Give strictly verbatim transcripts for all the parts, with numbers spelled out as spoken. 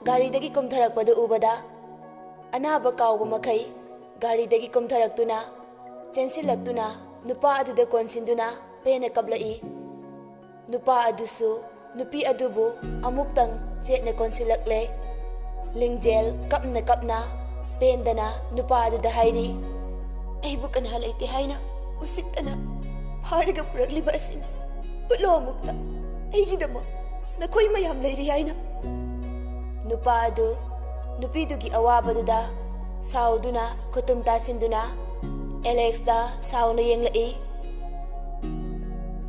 ꯒꯥꯔꯤꯗꯒꯤ ꯀꯨꯝꯊꯔꯛꯄꯗꯨ ꯎꯕꯗ, ꯑꯅꯥꯕ ꯀꯥꯎꯕ ꯃꯈꯩ ꯒꯥꯔꯤꯗꯒꯤ ꯀꯨꯝꯊꯔꯛꯇꯨꯅ, ꯆꯦꯟꯁꯤꯜꯂꯛꯇꯨꯅ ꯅꯨꯄꯥ ꯑꯗꯨꯗ ꯀꯣꯟꯁꯤꯟꯗꯨꯅ ꯄꯦꯟꯅ ꯀꯞꯂꯛꯏ꯫ ꯅꯨꯄꯥ ꯑꯗꯨꯁꯨ ꯅꯨꯄꯤ ꯑꯗꯨꯕꯨ ꯑꯃꯨꯛꯇꯪ ꯆꯦꯠꯅ ꯀꯣꯟꯁꯤꯜꯂꯛꯂꯦ꯫ ꯂꯤꯡꯖꯦꯜ ꯀꯞꯅ ꯀꯞꯅ ꯄꯦꯟꯗꯅ ꯅꯨꯄꯥ ꯑꯗꯨꯗ ꯍꯥꯏꯔꯤ, "ꯑꯩꯕꯨ ꯀꯅꯥ ꯂꯩꯇꯦ ꯍꯥꯏꯅ ꯎꯁꯤꯠꯇꯅ ꯐꯥꯔꯒ ꯄꯨꯔꯛꯂꯤꯕ ꯑꯁꯤꯅꯤ? ꯎꯠꯂꯣ ꯑꯃꯨꯛꯇ, ꯑꯩꯒꯤꯗꯃꯛ ꯅꯈꯣꯏ ꯃꯌꯥꯝ ꯂꯩꯔꯤ ꯍꯥꯏꯅ꯫" ꯅꯨꯄꯥ ꯑꯗꯨ ꯅꯨꯄꯤꯗꯨꯒꯤ ꯑꯋꯥꯕꯗꯨꯗ ꯁꯥꯎꯗꯨꯅ ꯈꯨꯇꯨꯝ ꯇꯥꯁꯤꯟꯗꯨꯅ ꯑꯦꯂꯦꯛꯁꯇ ꯁꯥꯎꯅ ꯌꯦꯡꯂꯛꯏ꯫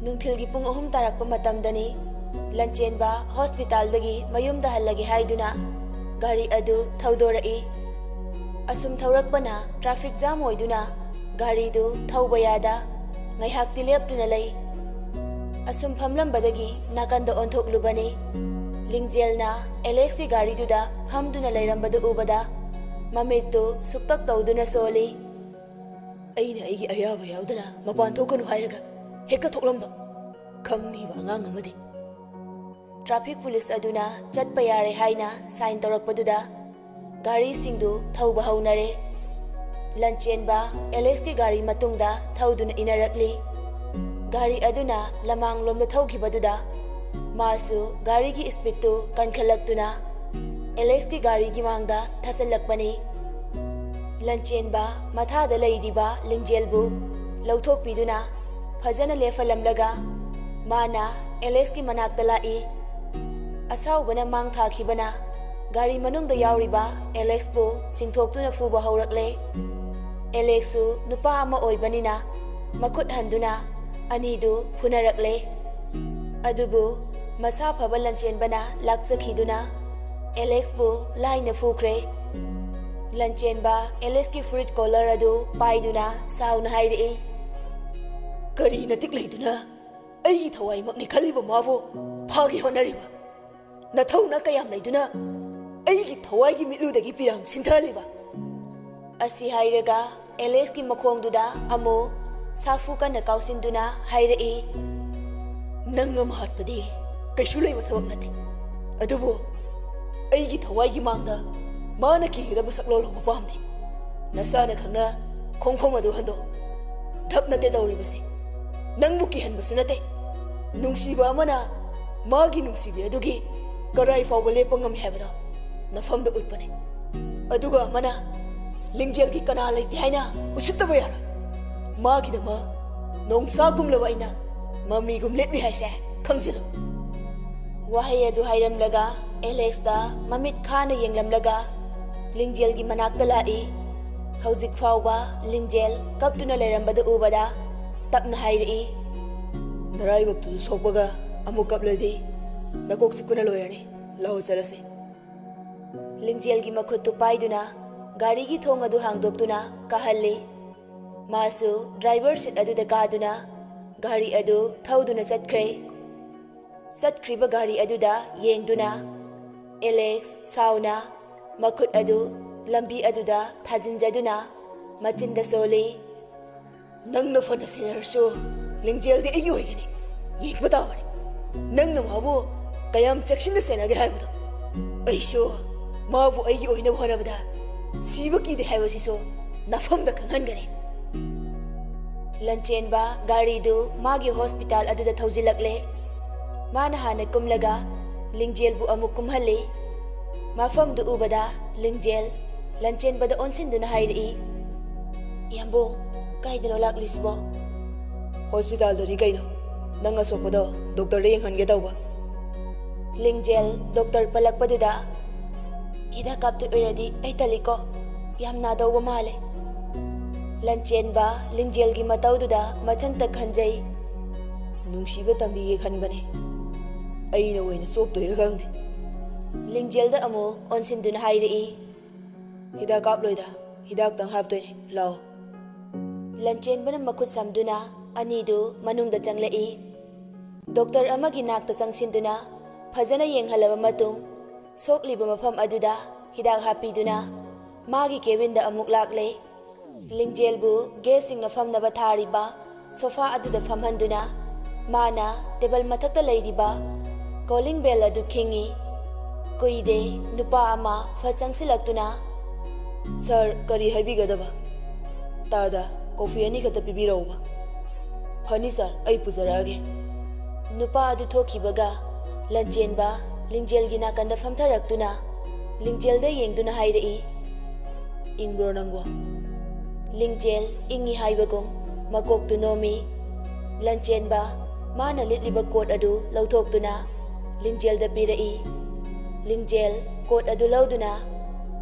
ꯅꯨꯡꯊꯤꯜꯒꯤ ꯄꯨꯡ ꯑꯍꯨꯝ ꯇꯥꯔꯛꯄ ꯃꯇꯝꯗꯅꯤ ꯂꯟꯆꯦꯟꯕ ꯍꯣꯁꯄꯤꯇꯥꯜꯗꯒꯤ ꯃꯌꯨꯝꯗ ꯍꯜꯂꯒꯦ ꯍꯥꯏꯗꯨꯅ ꯒꯥꯔꯤ ꯑꯗꯨ ꯊꯧꯗꯣꯔꯛꯏ꯫ ꯑꯁꯨꯝ ꯊꯧꯔꯛꯄꯅ ꯇ꯭ꯔꯥꯐꯤꯛ ꯖꯥꯝ ꯑꯣꯏꯗꯨꯅ ꯒꯥꯔꯤꯗꯨ ꯊꯧꯕ ꯌꯥꯗ ꯉꯥꯏꯍꯥꯛꯇꯤ ꯂꯦꯞꯇꯨꯅ ꯂꯩ꯫ ꯑꯁꯨꯝ ꯐꯝꯂꯝꯕꯗꯒꯤ ꯅꯥꯀꯟꯗ ꯑꯣꯟꯊꯣꯛꯂꯨꯕꯅꯤ꯫ ꯂꯤꯡꯖꯦꯜꯅ ꯑꯦꯂꯦꯛꯁꯀꯤ ꯒꯥꯔꯤꯗꯨꯗ ꯐꯝꯗꯨꯅ ꯂꯩꯔꯝꯕꯗꯨ ꯎꯕꯗ ꯃꯃꯤꯠꯇꯨ ꯁꯨꯛꯇꯛ ꯇꯧꯗꯨꯅ ꯁꯣꯜꯂꯤ꯫ "ꯑꯩꯅ ꯑꯩꯒꯤ ꯑꯌꯥꯕ ꯌꯥꯎꯗꯅ ꯃꯄꯥꯟ ꯊꯣꯛꯀꯅꯨ ꯍꯥꯏꯔꯒ ꯍꯦꯛꯇ ꯊꯣꯛꯂꯝꯕ ꯈꯪꯅꯤꯕ ꯑꯉꯥꯡ ꯑꯃꯗꯤ꯫" ꯇ꯭ꯔꯥꯐꯤꯛ ꯄꯨꯂꯤꯁ ꯑꯗꯨꯅ ꯆꯠꯄ ꯌꯥꯔꯦ ꯍꯥꯏꯅ ꯁꯥꯏꯟ ꯇꯧꯔꯛꯄꯗꯨꯗ ꯒꯥꯔꯤꯁꯤꯡꯗꯨ ꯊꯧꯕ ꯍꯧꯅꯔꯦ꯫ ꯂꯟꯆꯦꯟꯕ ꯑꯦꯂꯦꯛꯁꯀꯤ ꯒꯥꯔꯤ ꯃꯇꯨꯡꯗ ꯊꯧꯗꯨꯅ ꯏꯟꯅꯔꯛꯂꯤ꯫ ꯒꯥꯔꯤ ꯑꯗꯨꯅ ꯂꯃꯥꯡꯂꯣꯝꯗ ꯊꯧꯈꯤꯕꯗꯨꯗ ꯃꯥꯁꯨ ꯒꯥꯔꯤꯒꯤ ꯁ꯭ꯄꯤꯗꯇꯨ ꯀꯟꯈꯠꯂꯛꯇꯨꯅ ꯑꯦꯂꯦꯛꯁꯀꯤ ꯒꯥꯔꯤꯒꯤ ꯃꯥꯡꯗ ꯊꯥꯖꯤꯜꯂꯛꯄꯅꯤ꯫ ꯂꯟꯆꯦꯟꯕ ꯃꯊꯥꯗ ꯂꯩꯔꯤꯕ ꯂꯤꯡꯖꯦꯜꯕꯨ ꯂꯧꯊꯣꯛꯄꯤꯗꯨꯅ ꯐꯖꯅ ꯂꯦꯞꯍꯜꯂꯝꯂꯒ ꯃꯥꯅ ꯑꯦꯂꯦꯛꯁꯀꯤ ꯃꯅꯥꯛꯇ ꯂꯥꯛꯏ꯫ ꯑꯁꯥꯎꯕꯅ ꯃꯥꯡ ꯊꯥꯈꯤꯕꯅ ꯒꯥꯔꯤ ꯃꯅꯨꯡꯗ ꯌꯥꯎꯔꯤꯕ ꯑꯦꯂꯦꯛꯁꯄꯨ ꯆꯤꯡꯊꯣꯛꯇꯨꯅ ꯐꯨꯕ ꯍꯧꯔꯛꯂꯦ꯫ ꯑꯦꯂꯦꯛꯁꯁꯨ ꯅꯨꯄꯥ ꯑꯃ ꯑꯣꯏꯕꯅꯤꯅ ꯃꯈꯨꯠ ꯍꯟꯗꯨꯅ ꯑꯅꯤꯗꯨ ꯐꯨꯅꯔꯛꯂꯦ꯫ ꯑꯗꯨꯕꯨ ꯃꯁꯥ ꯐꯕ ꯂꯟꯆꯦꯟꯕꯅ ꯂꯥꯛꯆꯈꯤꯗꯨꯅ ꯑꯦꯂꯦꯛꯁꯄꯨ ꯂꯥꯏꯅ ꯐꯨꯈ꯭ꯔꯦ꯫ ꯂꯟꯆꯦꯟꯕ ꯑꯦꯂꯦꯛꯁꯀꯤ ꯐꯨꯔꯤꯠ ꯀꯣꯂꯔ ꯑꯗꯨ ꯄꯥꯏꯗꯨꯅ ꯁꯥꯎꯅ ꯍꯥꯏꯔꯛꯏ, "ꯀꯔꯤ ꯅꯇꯤꯛ ꯂꯩꯗꯨꯅ ꯑꯩꯒꯤ ꯊꯋꯥꯏꯃꯛꯅꯤ ꯈꯜꯂꯤꯕ ꯃꯥꯕꯨ ꯐꯥꯒꯦ ꯍꯣꯠꯅꯔꯤꯕ? ꯅꯊꯧꯅ ꯀꯌꯥꯝ ꯂꯩꯗꯨꯅ ꯑꯩꯒꯤ ꯊꯋꯥꯏꯒꯤ ꯃꯤꯠꯂꯨꯗꯒꯤ ꯄꯤꯔꯥꯡ ꯁꯤꯟꯊꯍꯜꯂꯤꯕ?" ꯑꯁꯤ ꯍꯥꯏꯔꯒ ꯑꯦꯂꯦꯛꯁꯀꯤ ꯃꯈꯣꯡꯗꯨꯗ ꯑꯃꯨꯛ ꯁꯥꯐꯨ ꯀꯟꯅ ꯀꯥꯎꯁꯤꯟꯗꯨꯅ ꯍꯥꯏꯔꯛꯏ, "ꯅꯪ ꯑꯃ ꯍꯥꯠꯄꯗꯤ ꯀꯩꯁꯨ ꯂꯩꯕ ꯊꯕꯛ ꯅꯠꯇꯦ, ꯑꯗꯨꯕꯨ ꯑꯩꯒꯤ ꯊꯋꯥꯏꯒꯤ ꯃꯥꯡꯗ ꯃꯥꯅ ꯀꯤꯒꯗꯕ ꯁꯛꯂꯣꯟ ꯂꯧꯕ ꯄꯥꯝꯗꯦ꯫ ꯅꯁꯥꯅ ꯈꯪꯅ ꯈꯣꯡꯐꯝ ꯑꯗꯨ ꯍꯟꯗꯣꯛ꯫ ꯙꯞ ꯅꯠꯇꯦ ꯇꯧꯔꯤꯕꯁꯦ꯫ ꯅꯪꯕꯨ ꯀꯤꯍꯟꯕꯁꯨ ꯅꯠꯇꯦ꯫ ꯅꯨꯡꯁꯤꯕ ꯑꯃꯅ ꯃꯥꯒꯤ ꯅꯨꯡꯁꯤꯕꯤ ꯑꯗꯨꯒꯤ ꯀꯔꯥꯏ ꯐꯥꯎꯕ ꯂꯦꯞꯄ ꯉꯝꯃꯤ ꯍꯥꯏꯕꯗꯣ ꯅꯐꯝꯗ ꯎꯠꯄꯅꯦ꯫ ꯑꯗꯨꯒ ꯑꯃꯅ ꯂꯤꯡꯖꯦꯜꯒꯤ ꯀꯅꯥ ꯂꯩꯇꯦ ꯍꯥꯏꯅ ꯎꯁꯤꯠꯇꯕ ꯌꯥꯔꯣꯏ꯫ ꯃꯥꯒꯤꯗꯃꯛ ꯅꯣꯡꯁꯥꯒꯨꯝꯂꯕ ꯑꯩꯅ ꯃꯃꯤꯒꯨꯝ ꯂꯦꯞꯂꯤ ꯍꯥꯏꯁꯦ ꯈꯪꯖꯤꯜꯂꯨ꯫ ꯋꯥꯍꯩ ꯑꯗꯨ ꯍꯥꯏꯔꯝꯂꯒ ꯑꯦꯂꯦꯛꯁꯇ ꯃꯃꯤꯠ ꯈꯥꯅ ꯌꯦꯡꯂꯝꯂꯒ ꯂꯤꯡꯖꯦꯜꯒꯤ ꯃꯅꯥꯛꯇ ꯂꯥꯛꯏ꯫ ꯍꯧꯖꯤꯛ ꯐꯥꯎꯕ ꯂꯤꯡꯖꯦꯜ ꯀꯞꯇꯨꯅ ꯂꯩꯔꯝꯕꯗꯨ ꯎꯕꯗ ꯇꯞꯅ ꯍꯥꯏꯔꯛꯏ, "ꯅꯔꯥꯏꯕꯛꯇꯨꯁꯨ ꯁꯣꯛꯄꯒ ꯑꯃꯨꯛ ꯀꯞꯂꯗꯤ ꯅꯀꯣꯛ ꯆꯤꯛꯄꯅ ꯂꯣꯏꯔꯅꯤ꯫ ꯂꯥꯛꯑꯣ ꯆꯠꯂꯁꯤ꯫" ꯂꯤꯡꯖꯦꯜꯒꯤ ꯃꯈꯨꯠꯇꯨ ꯄꯥꯏꯗꯨꯅ ꯒꯥꯔꯤꯒꯤ ꯊꯣꯡ ꯑꯗꯨ ꯍꯥꯡꯗꯣꯛꯇꯨꯅ ꯀꯥꯍꯜꯂꯤ꯫ ꯃꯥꯁꯨ ꯗ꯭ꯔꯥꯏꯚꯔ ꯁꯤꯠ ꯑꯗꯨꯗ ꯀꯥꯗꯨꯅ ꯒꯥꯔꯤ ꯑꯗꯨ ꯊꯧꯗꯨꯅ ꯆꯠꯈ꯭ꯔꯦ꯫ ꯆꯠꯈ꯭ꯔꯤꯕ ꯒꯥꯔꯤ ꯑꯗꯨꯗ ꯌꯦꯡꯗꯨꯅ ꯑꯦꯂꯦꯛꯁ ꯁꯥꯎꯅ ꯃꯈꯨꯠ ꯑꯗꯨ ꯂꯝꯕꯤ ꯑꯗꯨꯗ ꯊꯥꯖꯤꯟꯖꯗꯨꯅ ꯃꯆꯤꯟꯗ ꯁꯣꯜꯂꯤ꯫ "ꯅꯪꯅ ꯐꯅ ꯁꯦꯟꯅꯔꯁꯨ ꯂꯤꯡꯖꯦꯜꯗꯤ ꯑꯩꯒꯤ ꯑꯣꯏꯒꯅꯤ꯫ ꯌꯦꯡꯕ ꯇꯥꯕꯅꯤ ꯅꯪꯅ ꯃꯥꯕꯨ ꯀꯌꯥꯝ ꯆꯦꯛꯁꯤꯟꯅ ꯁꯦꯟꯅꯒꯦ ꯍꯥꯏꯕꯗꯣ꯫ ꯑꯩꯁꯨ ꯃꯥꯕꯨ ꯑꯩꯒꯤ ꯑꯣꯏꯅꯕ ꯍꯣꯠꯅꯕꯗ ꯁꯤꯕ ꯀꯤꯗꯦ ꯍꯥꯏꯕꯁꯤꯁꯨ ꯅꯐꯝꯗ ꯈꯪꯍꯟꯒꯅꯤ꯫" ꯂꯟꯆꯦꯟꯕ ꯒꯥꯔꯤꯗꯨ ꯃꯥꯒꯤ ꯍꯣꯁꯄꯤꯇꯥꯜ ꯑꯗꯨꯗ ꯊꯧꯖꯤꯜꯂꯛꯂꯦ꯫ ꯃꯥꯅ ꯍꯥꯟꯅ ꯀꯨꯝꯂꯒ ꯂꯤꯡꯖꯦꯜꯕꯨ ꯑꯃꯨꯛ ꯀꯨꯝꯍꯜꯂꯤ꯫ ꯃꯐꯝꯗꯨ ꯎꯕꯗ ꯂꯤꯡꯖꯦꯜ ꯂꯟꯆꯦꯟꯕꯗ ꯑꯣꯟꯁꯤꯟꯗꯨꯅ ꯍꯥꯏꯔꯛꯏ, "ꯏꯌꯥꯝꯕꯨ, ꯀꯥꯏꯗꯅꯣ ꯂꯥꯛꯂꯤꯁꯤꯕꯣ?" "ꯍꯣꯁꯄꯤꯇꯥꯜꯗꯅꯤ ꯀꯩꯅꯣ꯫ ꯅꯪ ꯑꯁꯣꯛꯄꯗꯣ ꯗꯣꯛꯇꯔꯗ ꯌꯦꯡꯍꯟꯒꯦ ꯇꯧꯕ꯫" ꯂꯤꯡꯖꯦꯜ ꯗꯣꯛꯇꯔ ꯄꯜꯂꯛꯄꯗꯨꯗ, "ꯍꯤꯗꯥꯛ ꯀꯥꯞꯇꯣꯏ ꯑꯣꯏꯔꯗꯤ ꯑꯩ ꯇꯜꯂꯤꯀꯣ, ꯌꯥꯝ ꯅꯥꯗꯧꯕ ꯃꯥꯜꯂꯦ꯫" ꯂꯟꯆꯦꯟꯕ ꯂꯤꯡꯖꯦꯜꯒꯤ ꯃꯇꯧꯗꯨꯗ ꯃꯊꯟꯇ ꯈꯟꯖꯩ꯫ "ꯅꯨꯡꯁꯤꯕ ꯇꯝꯕꯤꯒꯦ ꯈꯟꯕꯅꯦ꯫ ꯑꯩꯅ ꯑꯣꯏꯅ ꯆꯣꯞꯇꯣꯏꯔ ꯈꯪꯗꯦ꯫" ꯂꯤꯡꯖꯦꯜꯗ ꯑꯃꯨꯛ ꯑꯣꯟꯁꯤꯟꯗꯨꯅ ꯍꯥꯏꯔꯛꯏ, "ꯍꯤꯗꯥꯛ ꯀꯥꯞꯂꯣꯏꯗ, ꯍꯤꯗꯥꯛꯇꯪ ꯍꯥꯞꯇꯣꯏꯅꯦ, ꯂꯥꯛꯑꯣ꯫" ꯂꯟꯆꯦꯟꯕꯅ ꯃꯈꯨꯠ ꯁꯝꯗꯨꯅ ꯑꯅꯤꯗꯨ ꯃꯅꯨꯡꯗ ꯆꯪꯂꯛꯏ꯫ ꯗꯣꯛꯇꯔ ꯑꯃꯒꯤ ꯅꯥꯛꯇ ꯆꯪꯁꯤꯟꯗꯨꯅ ꯐꯖꯅ ꯌꯦꯡꯍꯜꯂꯕ ꯃꯇꯨꯡ, ꯁꯣꯛꯂꯤꯕ ꯃꯐꯝ ꯑꯗꯨꯗ ꯍꯤꯗꯥꯛ ꯍꯥꯞꯄꯤꯗꯨꯅ ꯃꯥꯒꯤ ꯀꯦꯕꯤꯟꯗ ꯑꯃꯨꯛ ꯂꯥꯛꯂꯦ꯫ ꯂꯤꯡꯖꯦꯜꯕꯨ ꯒꯦꯁꯁꯤꯡꯅ ꯐꯝꯅꯕ ꯊꯥꯔꯤꯕ ꯁꯣꯐꯥ ꯑꯗꯨꯗ ꯐꯝꯍꯟꯗꯨꯅ ꯃꯥꯅ ꯇꯦꯕꯜ ꯃꯊꯛꯇ ꯂꯩꯔꯤꯕ ꯀꯣꯂꯤꯡ ꯕꯦꯜ ꯑꯗꯨ ꯈꯤꯡꯏ꯫ ꯀꯨꯏꯗꯦ, ꯅꯨꯄꯥ ꯑꯃ ꯐꯠ ꯆꯪꯁꯤꯜꯂꯛꯇꯨꯅ, "ꯁꯥꯔ, ꯀꯔꯤ ꯍꯥꯏꯕꯤꯒꯗꯕ? ꯇꯥꯗ ꯀꯣꯐꯤ ꯑꯅꯤꯈꯛꯇ ꯄꯤꯕꯤꯔꯛꯎꯕ꯫" "ꯐꯅꯤ ꯁꯥꯔ, ꯑꯩ ꯄꯨꯖꯔꯛꯑꯒꯦ꯫" ꯅꯨꯄꯥ ꯑꯗꯨ ꯊꯣꯛꯈꯤꯕꯒ ꯂꯟꯆꯦꯟꯕ ꯂꯤꯡꯖꯦꯜꯒꯤ ꯅꯥꯀꯟꯗ ꯐꯝꯊꯔꯛꯇꯨꯅ ꯂꯤꯡꯖꯦꯜꯗ ꯌꯦꯡꯗꯨꯅ ꯍꯥꯏꯔꯛꯏ, "ꯏꯪꯕ꯭ꯔꯣ ꯅꯪꯕꯣ?" ꯂꯤꯡꯖꯦꯜ ꯏꯪꯉꯤ ꯍꯥꯏꯕꯒꯨꯝ ꯃꯀꯣꯛꯇꯨ ꯅꯣꯝꯃꯤ꯫ ꯂꯟꯆꯦꯟꯕ ꯃꯥꯅ ꯂꯤꯠꯂꯤꯕ ꯀꯣꯠ ꯑꯗꯨ ꯂꯧꯊꯣꯛꯇꯨꯅ ꯂꯤꯡꯖꯦꯜꯗ ꯄꯤꯔꯛꯏ꯫ ꯂꯤꯡꯖꯦꯜ ꯀꯣꯠ ꯑꯗꯨ ꯂꯧꯗꯨꯅ,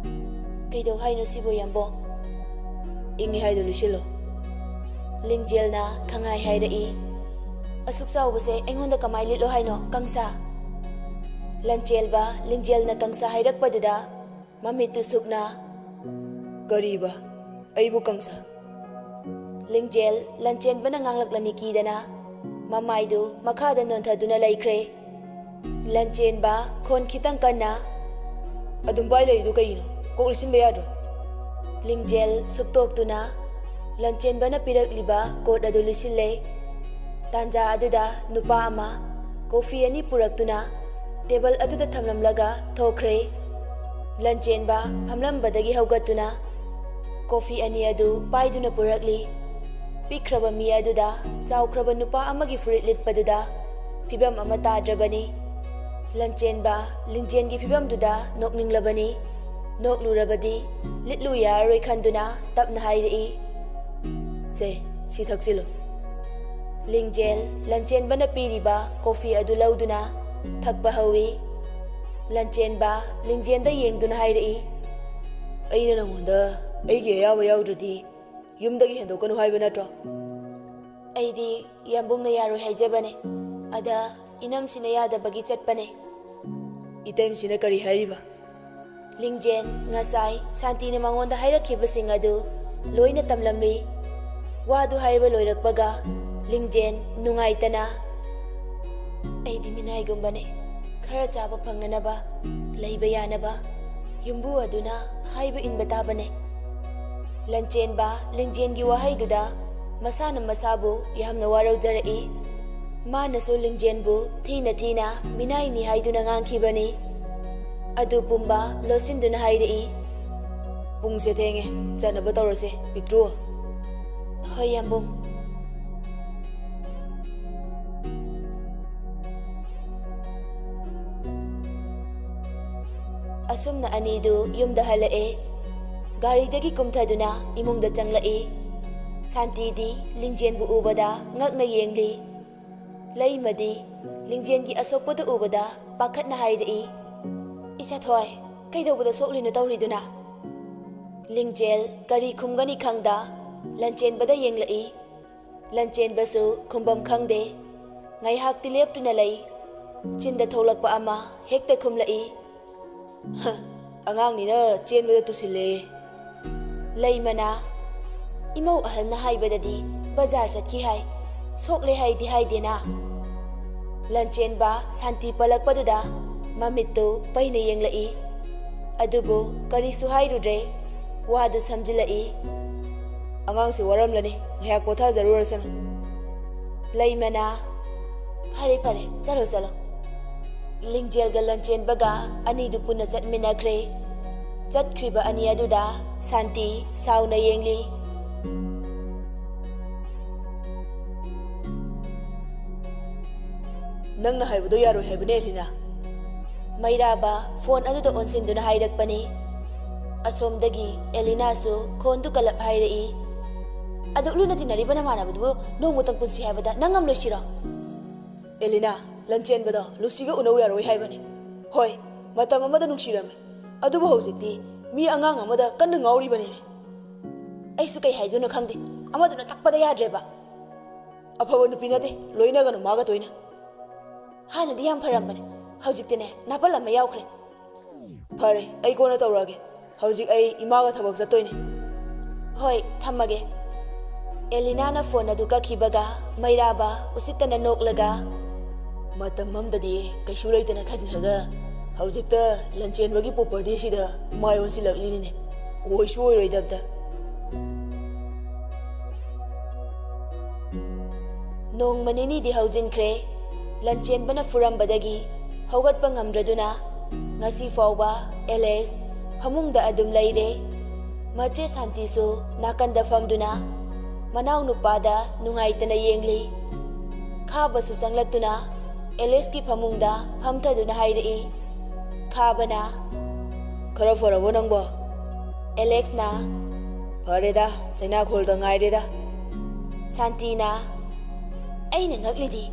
"ꯀꯩꯗꯧ ꯍꯥꯏꯅꯣ ꯁꯤꯕꯨ, ꯌꯥꯝꯕꯣ?" "ꯏꯪꯉꯤ ꯍꯥꯏꯗꯨ ꯂꯤꯠꯁꯤꯜꯂꯣ꯫" ꯂꯤꯡꯖꯦꯜꯅ ꯈꯪꯍꯥꯏ ꯍꯥꯏꯔꯛꯏ꯫ "ꯑꯁꯨꯛ ꯆꯥꯎꯕꯁꯦ ꯑꯩꯉꯣꯟꯗ ꯀꯃꯥꯏ ꯂꯤꯠꯂꯣ ꯍꯥꯏꯅꯣ, ꯀꯪꯁꯥ?" ꯂꯟꯆꯦꯜꯕ ꯂꯤꯡꯖꯦꯜꯅ ꯀꯪꯁꯥ ꯍꯥꯏꯔꯛꯄꯗꯨꯗ ꯃꯃꯤꯠꯇꯨ ꯁꯨꯛꯅ, "ꯀꯔꯤꯕ? ꯑꯩꯕꯨ ꯀꯪꯁꯥ?" ꯂꯤꯡꯖꯦꯜ ꯂꯟꯆꯦꯟꯕꯅ ꯉꯥꯡꯂꯛꯂꯅꯤ ꯀꯤꯗꯅ ꯃꯃꯥꯏꯗꯨ ꯃꯈꯥꯗ ꯅꯣꯟꯊꯗꯨꯅ ꯂꯩꯈ꯭ꯔꯦ꯫ ꯂꯟꯆꯦꯟꯕ ꯈꯣꯟ ꯈꯤꯇꯪ ꯀꯟꯅ, "ꯑꯗꯨꯝ ꯄꯥꯏ ꯂꯩꯔꯤꯗꯨ ꯀꯩꯒꯤꯅꯣ? ꯀꯣꯛ ꯂꯤꯠꯁꯤꯟꯕ ꯌꯥꯗ꯭ꯔꯣ?" ꯂꯤꯡꯖꯦꯜ ꯁꯨꯞꯇꯣꯛꯇꯨꯅ ꯂꯟꯆꯦꯟꯕꯅ ꯄꯤꯔꯛꯂꯤꯕ ꯀꯣꯠ ꯑꯗꯨ ꯂꯤꯠꯁꯤꯜꯂꯦ꯫ ꯇꯥꯟꯖꯥ ꯑꯗꯨꯗ ꯅꯨꯄꯥ ꯑꯃ ꯀꯣꯐꯤ ꯑꯅꯤ ꯄꯨꯔꯛꯇꯨꯅ ꯇꯦꯕꯜ ꯑꯗꯨꯗ ꯊꯝꯂꯝꯂꯒ ꯊꯣꯛꯈ꯭ꯔꯦ꯫ ꯂꯟꯆꯦꯟꯕ ꯐꯝꯂꯝꯕꯗꯒꯤ ꯍꯧꯒꯠꯇꯨꯅ ꯀꯣꯐꯤ ꯑꯅꯤ ꯑꯗꯨ ꯄꯥꯏꯗꯨꯅ ꯄꯨꯔꯛꯂꯤ꯫ ꯄꯤꯛꯈ꯭ꯔꯕ ꯃꯤ ꯑꯗꯨꯗ ꯆꯥꯎꯈ꯭ꯔꯕ ꯅꯨꯄꯥ ꯑꯃꯒꯤ ꯐꯨꯔꯤꯠ ꯂꯤꯠꯄꯗꯨꯗ ꯐꯤꯕꯝ ꯑꯃ ꯇꯥꯗ꯭ꯔꯕꯅꯤ꯫ ꯂꯟꯆꯦꯟꯕ ꯂꯤꯡꯖꯦꯜꯒꯤ ꯐꯤꯕꯝꯗꯨꯗ ꯅꯣꯛꯅꯤꯡꯂꯕꯅꯤ꯫ ꯅꯣꯛꯂꯨꯔꯕꯗꯤ ꯂꯤꯠꯂꯨ ꯌꯥꯔꯔꯣꯏ ꯈꯟꯗꯨꯅ ꯇꯞꯅ ꯍꯥꯏꯔꯛꯏ, "ꯁꯦ, ꯁꯤ ꯊꯛꯆꯤꯜꯂꯨ꯫" ꯂꯤꯡꯖꯦꯜ ꯂꯟꯆꯦꯟꯕꯅ ꯄꯤꯔꯤꯕ ꯀꯣꯐꯤ ꯑꯗꯨ ꯂꯧꯗꯨꯅ ꯊꯛꯄ ꯍꯧꯏ꯫ ꯂꯟꯆꯦꯟꯕ ꯂꯤꯡꯖꯦꯜꯗ ꯌꯦꯡꯗꯨꯅ ꯍꯥꯏꯔꯛꯏ, "ꯑꯩꯅ ꯅꯉꯣꯟꯗ ꯑꯩꯒꯤ ꯑꯌꯥꯕ ꯌꯥꯎꯗ꯭ꯔꯗꯤ ꯌꯨꯝꯗꯒꯤ ꯍꯦꯟꯗꯣꯛꯀꯅꯨ ꯍꯥꯏꯕ ꯅꯠꯇ꯭ꯔꯣ?" "ꯑꯩꯗꯤ ꯌꯥꯝꯕꯨꯡꯅ ꯌꯥꯔꯣꯏ ꯍꯥꯏꯖꯕꯅꯦ꯫ ꯑꯗ ꯏꯅꯝꯁꯤꯅ ꯌꯥꯗꯕꯒꯤ ꯆꯠꯄꯅꯦ꯫" "ꯏꯇꯩꯃꯁꯤꯅ ꯀꯔꯤ ꯍꯥꯏꯔꯤꯕ?" ꯂꯤꯡꯖꯦꯟ ꯉꯁꯥꯏ ꯁꯥꯟꯇꯤꯅ ꯃꯉꯣꯟꯗ ꯍꯥꯏꯔꯛꯈꯤꯕꯁꯤꯡ ꯑꯗꯨ ꯂꯣꯏꯅ ꯇꯝꯂꯝꯂꯤ꯫ ꯋꯥꯗꯨ ꯍꯥꯏꯕ ꯂꯣꯏꯔꯛꯄꯒ ꯂꯤꯡꯖꯦꯟ ꯅꯨꯡꯉꯥꯏꯇꯅ, "ꯑꯩꯗꯤ ꯃꯤꯅꯥꯏꯒꯨꯝꯕꯅꯦ꯫ ꯈꯔ ꯆꯥꯕ ꯐꯪꯅꯅꯕ, ꯂꯩꯕ ꯌꯥꯅꯕ ꯌꯨꯝꯕꯨ ꯑꯗꯨꯅ ꯍꯥꯏꯕ ꯏꯟꯕ ꯇꯥꯕꯅꯦ꯫" ꯂꯟꯆꯦꯟꯕ ꯂꯤꯡꯖꯦꯟꯒꯤ ꯋꯥꯍꯩꯗꯨꯗ ꯃꯁꯥꯅ ꯃꯁꯥꯕꯨ ꯌꯥꯝꯅ ꯋꯥꯔꯧꯖꯔꯛꯏ꯫ ꯃꯥꯅꯁꯨ ꯂꯤꯡꯖꯦꯟꯕꯨ ꯊꯤꯅ ꯊꯤꯅ ꯃꯤꯅꯥꯏꯅꯤ ꯍꯥꯏꯗꯨꯅ ꯉꯥꯡꯈꯤꯕꯅꯤ꯫ ꯑꯗꯨ ꯄꯨꯝꯕ ꯂꯣꯠꯁꯤꯟꯗꯨꯅ ꯍꯥꯏꯔꯛꯏ꯫ "ꯄꯨꯡꯁꯦ ꯊꯦꯡꯉꯦ, ꯆꯠꯅꯕ ꯇꯧꯔꯁꯦ, ꯄꯤꯛꯇ꯭ꯔꯨ꯫" "ꯍꯣꯏ, ꯌꯥꯝꯕꯨꯡ꯫" ꯑꯁꯨꯝꯅ ꯑꯅꯤꯗꯨ ꯌꯨꯝꯗ ꯍꯜꯂꯛꯑꯦ꯫ ꯒꯥꯔꯤꯗꯒꯤ ꯀꯨꯝꯊꯗꯨꯅ ꯏꯃꯨꯡꯗ ꯆꯪꯂꯛꯏ꯫ ꯁꯥꯟꯇꯤꯗꯤ ꯂꯤꯡꯖꯦꯟꯕꯨ ꯎꯕꯗ ꯉꯛꯅ ꯌꯦꯡꯂꯤ꯫ ꯂꯩꯃꯗꯤ ꯂꯤꯡꯖꯦꯟꯒꯤ ꯑꯁꯣꯛꯄꯗꯨ ꯎꯕꯗ ꯄꯥꯈꯠꯅ ꯍꯥꯏꯔꯛꯏ, "ꯏꯁꯥꯊꯣꯏ, ꯀꯩꯗꯧꯕꯗ ꯁꯣꯛꯂꯤꯅꯣ ꯇꯧꯔꯤꯗꯨꯅ?" ꯂꯤꯡꯖꯦꯜ ꯀꯔꯤ ꯈꯨꯝꯒꯅꯤ ꯈꯪꯗ ꯂꯟꯆꯦꯟꯕꯗ ꯌꯦꯡꯂꯛꯏ꯫ ꯂꯟꯆꯦꯟꯕꯁꯨ ꯈꯨꯝꯕꯝ ꯈꯪꯗꯦ꯫ ꯉꯥꯏꯍꯥꯛꯇꯤ ꯂꯦꯞꯇꯨꯅ ꯂꯩ꯫ ꯆꯤꯟꯗ ꯊꯣꯛꯂꯛꯄ ꯑꯃ ꯍꯦꯛꯇ ꯈꯨꯝꯂꯛꯏ꯫ "ꯍ, ꯑꯉꯥꯡꯅꯤꯅ ꯆꯦꯟꯕꯗ ꯇꯨꯁꯤꯜꯂꯦ꯫" ꯂꯩꯃꯅ, "ꯏꯃꯧ ꯑꯍꯜꯅ ꯍꯥꯏꯕꯗꯗꯤ ꯕꯖꯥꯔ ꯆꯠꯈꯤ ꯍꯥꯏ, ꯁꯣꯛꯂꯦ ꯍꯥꯏꯗꯤ ꯍꯥꯏꯗꯦꯅ?" ꯂꯟꯆꯦꯟꯕ ꯁꯥꯟꯇꯤ ꯄꯜꯂꯛꯄꯗꯨꯗ ꯃꯃꯤꯠꯇꯨ ꯄꯩꯅ ꯌꯦꯡꯂꯛꯏ꯫ ꯑꯗꯨꯕꯨ ꯀꯔꯤꯁꯨ ꯍꯥꯏꯔꯨꯗ꯭ꯔꯦ꯫ ꯋꯥꯗꯨ ꯁꯝꯖꯤꯜꯂꯛꯏ꯫ "ꯑꯉꯥꯡꯁꯦ ꯋꯥꯔꯝꯂꯅꯤ, ꯉꯥꯏꯍꯥꯛ ꯄꯣꯊꯥꯖꯔꯨꯔꯁꯅꯨ꯫" ꯂꯩꯃꯅ, "ꯐꯔꯦ, ꯐꯔꯦ, ꯆꯠꯂꯣ, ꯆꯠꯂꯣ꯫" ꯂꯤꯡꯖꯦꯜꯒ ꯂꯟꯆꯦꯟꯕꯒ ꯑꯅꯤꯗꯨ ꯄꯨꯟꯅ ꯆꯠꯃꯤꯟꯅꯈ꯭ꯔꯦ꯫ ꯆꯠꯈ꯭ꯔꯤꯕ ꯑꯅꯤ ꯑꯗꯨꯗ ꯁꯥꯟꯇꯤ ꯁꯥꯎꯅ ꯌꯦꯡꯂꯤ꯫ "ꯅꯪꯅ ꯍꯥꯏꯕꯗꯣ ꯌꯥꯔꯣꯏ ꯍꯥꯏꯕꯅꯦ, ꯑꯦꯂꯤꯅꯥ꯫" ꯃꯩꯔꯥꯕ ꯐꯣꯟ ꯑꯗꯨꯗ ꯑꯣꯟꯁꯤꯟꯗꯨꯅ ꯍꯥꯏꯔꯛꯄꯅꯤ꯫ ꯑꯁꯣꯝꯗꯒꯤ ꯑꯦꯂꯤꯅꯥꯁꯨ ꯈꯣꯟꯗꯨ ꯀꯜꯂꯞ ꯍꯥꯏꯔꯛꯏ꯫ "ꯑꯗꯨꯛ ꯂꯨꯅ ꯇꯤꯟꯅꯔꯤꯕ ꯅꯃꯥꯟꯅꯕꯗꯨꯕꯨ ꯅꯣꯡꯃꯇꯪ ꯄꯨꯟꯁꯤ ꯍꯥꯏꯕꯗ ꯅꯪ ꯉꯝꯂꯣꯏꯁꯤꯔꯣ?" "ꯑꯦꯂꯤꯅꯥ, ꯂꯟꯆꯦꯟꯕꯗꯣ ꯂꯨꯁꯤꯒ ꯎꯅꯧ ꯌꯥꯔꯣꯏ ꯍꯥꯏꯕꯅꯤ꯫ ꯍꯣꯏ, ꯃꯇꯝ ꯑꯃꯗ ꯅꯨꯡꯁꯤꯔꯝꯃꯤ, ꯑꯗꯨꯕꯨ ꯍꯧꯖꯤꯛꯇꯤ ꯃꯤ ꯑꯉꯥꯡ ꯑꯃꯗ ꯀꯟꯅ ꯉꯥꯎꯔꯤꯕꯅꯤ꯫" "ꯑꯩꯁꯨ ꯀꯩ ꯍꯥꯏꯗꯣꯏꯅꯣ ꯈꯪꯗꯦ, ꯑꯃꯗꯨꯅ ꯇꯛꯄꯗ ꯌꯥꯗ꯭ꯔꯦꯕ꯫" "ꯑꯐꯕ ꯅꯨꯄꯤ ꯅꯠꯇꯦ, ꯂꯣꯏꯅꯒꯅꯨ ꯃꯥꯒ ꯇꯣꯏꯅ꯫" "ꯍꯥꯟꯅꯗꯤ ꯌꯥꯝ ꯐꯔꯝꯕꯅꯦ, ꯍꯧꯖꯤꯛꯇꯤꯅꯦ ꯅꯥꯄꯜ ꯑꯃ ꯌꯥꯎꯈ꯭ꯔꯦ꯫" "ꯐꯔꯦ, ꯑꯩ ꯀꯣꯟꯅ ꯇꯧꯔꯛꯑꯒꯦ, ꯍꯧꯖꯤꯛ ꯑꯩ ꯏꯃꯥꯒ ꯊꯕꯛ ꯆꯠꯇꯣꯏꯅꯦ꯫" "ꯍꯣꯏ, ꯊꯝꯃꯒꯦ꯫" ꯑꯦꯂꯤꯅꯥꯅ ꯐꯣꯟ ꯑꯗꯨ ꯀꯛꯈꯤꯕꯒ ꯃꯩꯔꯥꯕ ꯎꯁꯤꯠꯇꯅ ꯅꯣꯛꯂꯒ, "ꯃꯇꯝ ꯑꯃꯗꯗꯤ ꯀꯩꯁꯨ ꯂꯩꯇꯅ ꯈꯟꯈ꯭ꯔꯒ ꯍꯧꯖꯤꯛꯇ ꯂꯟꯆꯦꯟꯕꯒꯤ ꯄ꯭ꯔꯣꯄꯔꯇꯤꯁꯤꯗ ꯃꯥꯏ ꯑꯣꯟꯁꯤꯜꯂꯛꯂꯤꯅꯤꯅꯦ, ꯑꯣꯏꯁꯨ ꯑꯣꯏꯔꯣꯏꯗꯕꯗ꯫" ꯅꯣꯡꯃ ꯅꯤꯅꯤꯗꯤ ꯍꯧꯖꯤꯟꯈ꯭ꯔꯦ꯫ ꯂꯟꯆꯦꯟꯕꯅ ꯐꯨꯔꯝꯕꯗꯒꯤ ꯍꯧꯒꯠꯄ ꯉꯝꯗ꯭ꯔꯗꯨꯅ ꯉꯁꯤ ꯐꯥꯎꯕ ꯑꯦꯂꯦꯛꯁ ꯐꯃꯨꯡꯗ ꯑꯗꯨꯝ ꯂꯩꯔꯦ꯫ ꯃꯆꯦ ꯁꯥꯟꯇꯤꯁꯨ ꯅꯥꯀꯟꯗ ꯐꯝꯗꯨꯅ ꯃꯅꯥꯎꯅꯨꯄꯥꯗ ꯅꯨꯡꯉꯥꯏꯇꯅ ꯌꯦꯡꯂꯤ꯫ ꯈꯥꯕꯁꯨ ꯆꯪꯂꯛꯇꯨꯅ ꯑꯦꯂꯦꯛꯁꯀꯤ ꯐꯃꯨꯡꯗ ꯐꯝꯊꯗꯨꯅ ꯍꯥꯏꯔꯛꯏ꯫ ꯈꯥꯕꯅ, "ꯈꯔ ꯐꯔꯕꯣ ꯅꯪꯕꯣ?" ꯑꯦꯂꯦꯛꯁꯅ, "ꯐꯔꯦꯗ, ꯆꯩꯅꯥꯈꯣꯜꯗ ꯉꯥꯏꯔꯦꯗ꯫" ꯁꯥꯟꯇꯤꯅ, "ꯑꯩꯅ ꯉꯛꯂꯤꯗꯤ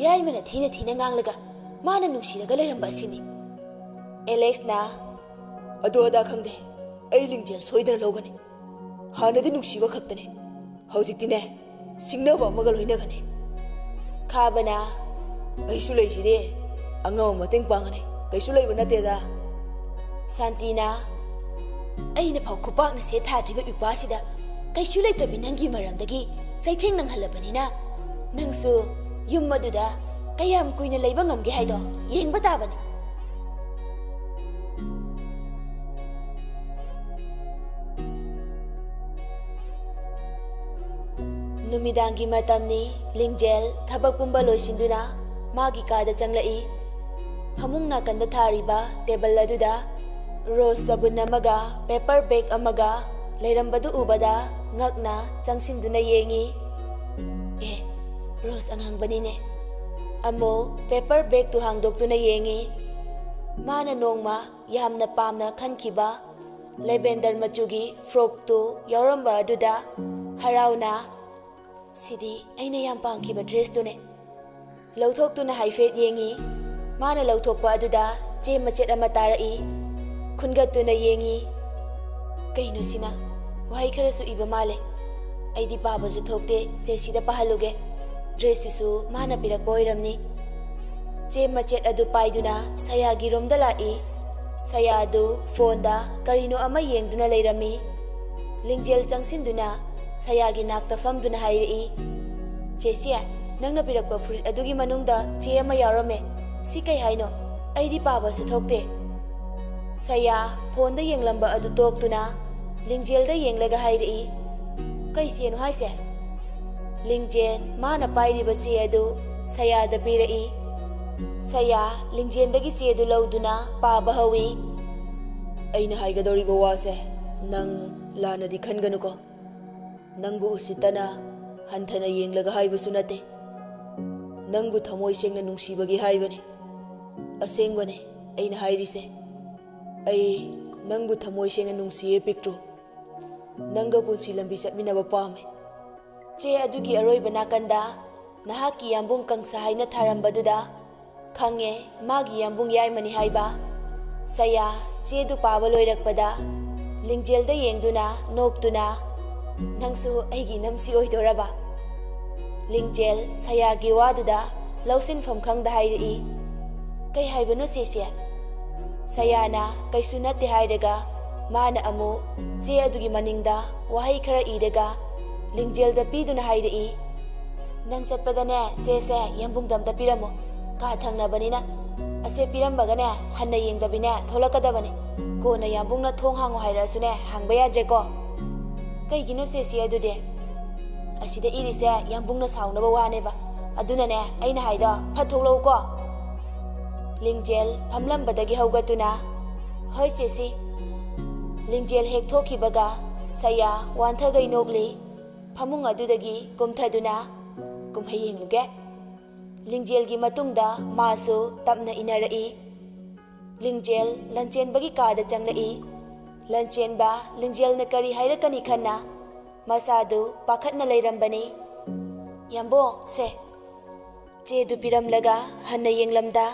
ꯌꯥꯏꯃꯅ ꯊꯤꯅ ꯊꯤꯅ ꯉꯥꯡꯂꯒ ꯃꯥꯅ ꯅꯨꯡꯁꯤꯔꯒ ꯂꯩꯔꯝꯕ ꯑꯁꯤꯅꯤ꯫" ꯑꯦꯂꯦꯛꯁꯅ, "ꯑꯗꯨ ꯑꯗꯥ ꯈꯪꯗꯦ, ꯑꯩ ꯂꯤꯡꯖꯦꯜ ꯁꯣꯏꯗꯅ ꯂꯧꯒꯅꯤ꯫ ꯍꯥꯟꯅꯗꯤ ꯅꯨꯡꯁꯤꯕ ꯈꯛꯇꯅꯦ, ꯍꯧꯖꯤꯛꯇꯤꯅꯦ, ꯁꯤꯡꯅꯕ ꯑꯃꯒ ꯂꯣꯏꯅꯒꯅꯤ꯫" ꯈꯥꯕꯅ, "ꯑꯩꯁꯨ ꯂꯩꯁꯤꯗꯤ, ꯑꯉꯝꯕ ꯃꯇꯦꯡ ꯄꯥꯡꯒꯅꯤ, ꯀꯩꯁꯨ ꯂꯩꯕ ꯅꯠꯇꯦꯗ꯫" ꯁꯥꯟꯇꯤꯅ, "ꯑꯩꯅ ꯐꯥꯎ ꯈꯨꯄꯥꯛꯅ ꯁꯦꯠ ꯊꯥꯗ꯭ꯔꯤꯕ ꯏꯄꯥꯁꯤꯗ ꯀꯩꯁꯨ ꯂꯩꯇ꯭ꯔꯕꯤ ꯅꯪꯒꯤ ꯃꯔꯝꯗꯒꯤ ꯆꯩꯊꯦꯡ ꯅꯪꯍꯜꯂꯕꯅꯤꯅ, ꯅꯪꯁꯨ ꯌꯨꯝ ꯑꯗꯨꯗ ꯀꯌꯥꯝ ꯀꯨꯏꯅ ꯂꯩꯕ ꯉꯝꯒꯦ ꯍꯥꯏꯗꯣ ꯌꯦꯡꯕ ꯇꯥꯕꯅꯤ꯫" ꯅꯨꯃꯤꯗꯥꯡꯒꯤ ꯃꯇꯝꯅꯤ꯫ ꯂꯤꯡꯖꯦꯜ ꯊꯕꯛ ꯄꯨꯝꯕ ꯂꯣꯏꯁꯤꯟꯗꯨꯅ ꯃꯥꯒꯤ ꯀꯥꯗ ꯆꯪꯂꯛꯏ꯫ ꯐꯃꯨꯡ ꯅꯥꯀꯟꯗ ꯊꯥꯔꯤꯕ ꯇꯦꯕꯜ ꯑꯗꯨꯗ ꯔꯣꯁ ꯆꯕꯨꯟ ꯑꯃꯒ ꯄꯦꯄꯔ ꯕꯦꯒ ꯑꯃꯒ ꯂꯩꯔꯝꯕꯗꯨ ꯎꯕꯗ ꯉꯛꯅ ꯆꯪꯁꯤꯟꯗꯨꯅ ꯌꯦꯡꯉꯤ꯫ ꯑꯦ, ꯔꯣꯁ ꯑꯉꯥꯡꯕꯅꯤꯅꯦ꯫ ꯑꯃꯨꯛ ꯄꯦꯄꯔ ꯕꯦꯒꯇꯨ ꯍꯥꯡꯗꯣꯛꯇꯨꯅ ꯌꯦꯡꯉꯤ꯫ ꯃꯥꯅ ꯅꯣꯡꯃ ꯌꯥꯝꯅ ꯄꯥꯝꯅ ꯈꯟꯈꯤꯕ ꯂꯦꯚꯦꯟꯗꯔ ꯃꯆꯨꯒꯤ ꯐ꯭ꯔꯣꯛꯇꯨ ꯌꯥꯎꯔꯝꯕ ꯑꯗꯨꯗ ꯍꯔꯥꯎꯅ, "ꯁꯤꯗꯤ ꯑꯩꯅ ꯌꯥꯝ ꯄꯥꯝꯈꯤꯕ ꯗ꯭ꯔꯦꯁꯇꯨꯅꯦ꯫" ꯂꯧꯊꯣꯛꯇꯨꯅ ꯍꯥꯏꯐꯦꯠ ꯌꯦꯡꯉꯤ꯫ ꯃꯥꯅ ꯂꯧꯊꯣꯛꯄ ꯑꯗꯨꯗ ꯆꯦ ꯃꯆꯦꯠ ꯑꯃ ꯇꯥꯔꯛꯏ꯫ ꯈꯨꯟꯒꯠꯇꯨꯅ ꯌꯦꯡꯉꯤ꯫ "ꯀꯩꯅꯣ ꯁꯤꯅ? ꯋꯥꯍꯩ ꯈꯔꯁꯨ ꯏꯕ ꯃꯥꯜꯂꯦ꯫ ꯑꯩꯗꯤ ꯄꯥꯕꯁꯨ ꯊꯣꯛꯇꯦ, ꯆꯦꯁꯤꯗ ꯄꯥꯍꯜꯂꯨꯒꯦ꯫ ꯗ꯭ꯔꯦꯁꯇꯨꯁꯨ ꯃꯥꯅ ꯄꯤꯔꯛꯄ ꯑꯣꯏꯔꯝꯅꯤ꯫" ꯆꯦ ꯃꯆꯦꯠ ꯑꯗꯨ ꯄꯥꯏꯗꯨꯅ ꯁꯌꯥꯒꯤ ꯔꯨꯝꯗ ꯂꯥꯛꯏ꯫ ꯁꯌꯥ ꯑꯗꯨ ꯐꯣꯟꯗ ꯀꯔꯤꯅꯣ ꯑꯃ ꯌꯦꯡꯗꯨꯅ ꯂꯩꯔꯝꯃꯤ꯫ ꯂꯤꯡꯖꯦꯜ ꯆꯪꯁꯤꯟꯗꯨꯅ ꯁꯌꯥꯒꯤ ꯅꯥꯛꯇ ꯐꯝꯗꯨꯅ ꯍꯥꯏꯔꯛꯏ, "ꯆꯦꯁꯤ, ꯅꯪꯅ ꯄꯤꯔꯛꯄ ꯐꯨꯔꯤꯠ ꯑꯗꯨꯒꯤ ꯃꯅꯨꯡꯗ ꯆꯦ ꯑꯃ ꯌꯥꯎꯔꯝꯃꯦ꯫ ꯁꯤ ꯀꯩ ꯍꯥꯏꯅꯣ? ꯑꯩꯗꯤ ꯄꯥꯕꯁꯨ ꯊꯣꯛꯇꯦ꯫" ꯁꯌꯥ ꯐꯣꯟꯗ ꯌꯦꯡꯂꯝꯕ ꯑꯗꯨ ꯇꯣꯛꯇꯨꯅ ꯂꯤꯡꯖꯦꯜꯗ ꯌꯦꯡꯂꯒ ꯍꯥꯏꯔꯛꯏ, "ꯀꯩ ꯆꯦꯅꯣ ꯍꯥꯏꯁꯦ?" ꯂꯤꯡꯖꯦꯜ ꯃꯥꯅ ꯄꯥꯏꯔꯤꯕ ꯆꯦ ꯑꯗꯨ ꯁꯌꯥꯗ ꯄꯤꯔꯛꯏ꯫ ꯁꯌꯥ ꯂꯤꯡꯖꯦꯜꯗꯒꯤ ꯆꯦꯗꯨ ꯂꯧꯗꯨꯅ ꯄꯥꯕ ꯍꯧꯏ꯫ ꯑꯩꯅ ꯍꯥꯏꯒꯗꯧꯔꯤꯕ ꯋꯥꯁꯦ ꯅꯪ ꯂꯥꯟꯅꯗꯤ ꯈꯟꯒꯅꯨꯀꯣ꯫ ꯅꯪꯕꯨ ꯎꯁꯤꯠꯇꯅ ꯍꯟꯊꯅ ꯌꯦꯡꯂꯒ ꯍꯥꯏꯕꯁꯨ ꯅꯠꯇꯦ꯫ ꯅꯪꯕꯨ ꯊꯃꯣꯏ ꯁꯦꯡꯅ ꯅꯨꯡꯁꯤꯕꯒꯤ ꯍꯥꯏꯕꯅꯤ꯫ ꯑꯁꯦꯡꯕꯅꯤ ꯑꯩꯅ ꯍꯥꯏꯔꯤꯁꯦ꯫ ꯑꯩ ꯅꯪꯕꯨ ꯊꯃꯣꯏ ꯁꯦꯡꯅ ꯅꯨꯡꯁꯤꯌꯦ ꯄꯤꯛꯇ꯭ꯔꯨ꯫ ꯅꯪꯒ ꯄꯨꯟꯁꯤ ꯂꯝꯕꯤ ꯆꯠꯃꯤꯟꯅꯕ ꯄꯥꯝꯃꯦ꯫ ꯆꯦ ꯑꯗꯨꯒꯤ ꯑꯔꯣꯏꯕ ꯅꯥꯀꯟꯗ ꯅꯍꯥꯛꯀꯤ ꯌꯥꯝꯕꯨꯡ ꯀꯪꯁꯥ ꯍꯥꯏꯅ ꯊꯥꯔꯝꯕꯗꯨꯗ ꯈꯪꯉꯦ ꯃꯥꯒꯤ ꯌꯥꯝꯕꯨꯡ ꯌꯥꯏꯃꯅꯤ ꯍꯥꯏꯕ꯫ ꯁꯌꯥ ꯆꯦꯗꯨ ꯄꯥꯕ ꯂꯣꯏꯔꯛꯄꯗ ꯂꯤꯡꯖꯦꯜꯗ ꯌꯦꯡꯗꯨꯅ ꯅꯣꯛꯇꯨꯅ, "ꯅꯪꯁꯨ ꯑꯩꯒꯤ ꯏꯅꯝꯁꯤ ꯑꯣꯏꯗꯣꯔꯕ?" ꯂꯤꯡꯖꯦꯜ ꯁꯌꯥꯒꯤ ꯋꯥꯗꯨꯗ ꯂꯧꯁꯤꯟꯐꯝ ꯈꯪꯗ ꯍꯥꯏꯔꯛꯏ, "ꯀꯩ ꯍꯥꯏꯕꯅꯣ ꯆꯦꯁꯦ?" ꯁꯌꯥꯅ ꯀꯩꯁꯨ ꯅꯠꯇꯦ ꯍꯥꯏꯔꯒ ꯃꯥꯅ ꯑꯃꯨꯛ ꯆꯦ ꯑꯗꯨꯒꯤ ꯃꯅꯤꯡꯗ ꯋꯥꯍꯩ ꯈꯔ ꯏꯔꯒ ꯂꯤꯡꯖꯦꯜꯗ ꯄꯤꯗꯨꯅ ꯍꯥꯏꯔꯛꯏ, "ꯅꯪ ꯆꯠꯄꯗꯅꯦ ꯆꯦꯁꯦ ꯌꯥꯝꯕꯨꯡꯗ ꯑꯝꯇ ꯄꯤꯔꯝꯃꯨ꯫ ꯀꯥ ꯊꯪꯅꯕꯅꯤꯅ꯫ ꯑꯁꯦ ꯄꯤꯔꯝꯕꯒꯅꯦ ꯍꯟꯅ ꯌꯦꯡꯗꯕꯤꯅꯦ ꯊꯣꯛꯂꯛꯀꯗꯕꯅꯤ꯫ ꯀꯣꯟꯅ ꯌꯥꯝꯕꯨꯡꯅ ꯊꯣꯡ ꯍꯥꯡꯉꯨ ꯍꯥꯏꯔꯛꯑꯁꯨꯅꯦ ꯍꯥꯡꯕ ꯌꯥꯗ꯭ꯔꯦꯀꯣ?" "ꯀꯩꯒꯤꯅꯣ ꯆꯦꯁꯦ ꯑꯗꯨꯗꯤ?" "ꯑꯁꯤꯗ ꯏꯔꯤꯁꯦ ꯌꯥꯝꯕꯨꯡꯅ ꯁꯥꯎꯅꯕ ꯋꯥꯅꯦꯕ꯫ ꯑꯗꯨꯅꯅꯦ ꯑꯩꯅ ꯍꯥꯏꯗꯣ ꯐꯠ ꯊꯣꯛꯂꯛꯎꯀꯣ꯫" ꯂꯤꯡꯖꯦꯜ ꯐꯝꯂꯝꯕꯗꯒꯤ ꯍꯧꯒꯠꯇꯨꯅ, "ꯍꯣꯏ ꯆꯦꯁꯤ꯫" ꯂꯤꯡꯖꯦꯜ ꯍꯦꯛ ꯊꯣꯛꯈꯤꯕꯒ ꯁꯌꯥ ꯋꯥꯟꯊꯒꯩ ꯅꯣꯛꯂꯤ꯫ ꯐꯃꯨꯡ ꯑꯗꯨꯗꯒꯤ ꯀꯨꯝꯊꯗꯨꯅ, "ꯀꯨꯝꯍꯩ ꯌꯦꯡꯂꯨꯒꯦ꯫" ꯂꯤꯡꯖꯦꯜꯒꯤ ꯃꯇꯨꯡꯗ ꯃꯥꯁꯨ ꯇꯞꯅ ꯏꯟꯅꯔꯛꯏ꯫ ꯂꯤꯡꯖꯦꯜ ꯂꯟꯆꯦꯟꯕꯒꯤ ꯀꯥꯗ ꯆꯪꯂꯛꯏ꯫ ꯂꯟꯆꯦꯟꯕ ꯂꯤꯡꯖꯦꯜꯅ ꯀꯔꯤ ꯍꯥꯏꯔꯛꯀꯅꯤ ꯈꯟꯅ ꯃꯁꯥꯗꯨ ꯄꯥꯈꯠꯅ ꯂꯩꯔꯝꯕꯅꯤ꯫ "ꯌꯥꯝꯕꯣꯡ, ꯁꯦ꯫" ꯆꯦꯗꯨ ꯄꯤꯔꯝꯂꯒ ꯍꯟꯅ ꯌꯦꯡꯂꯝꯗ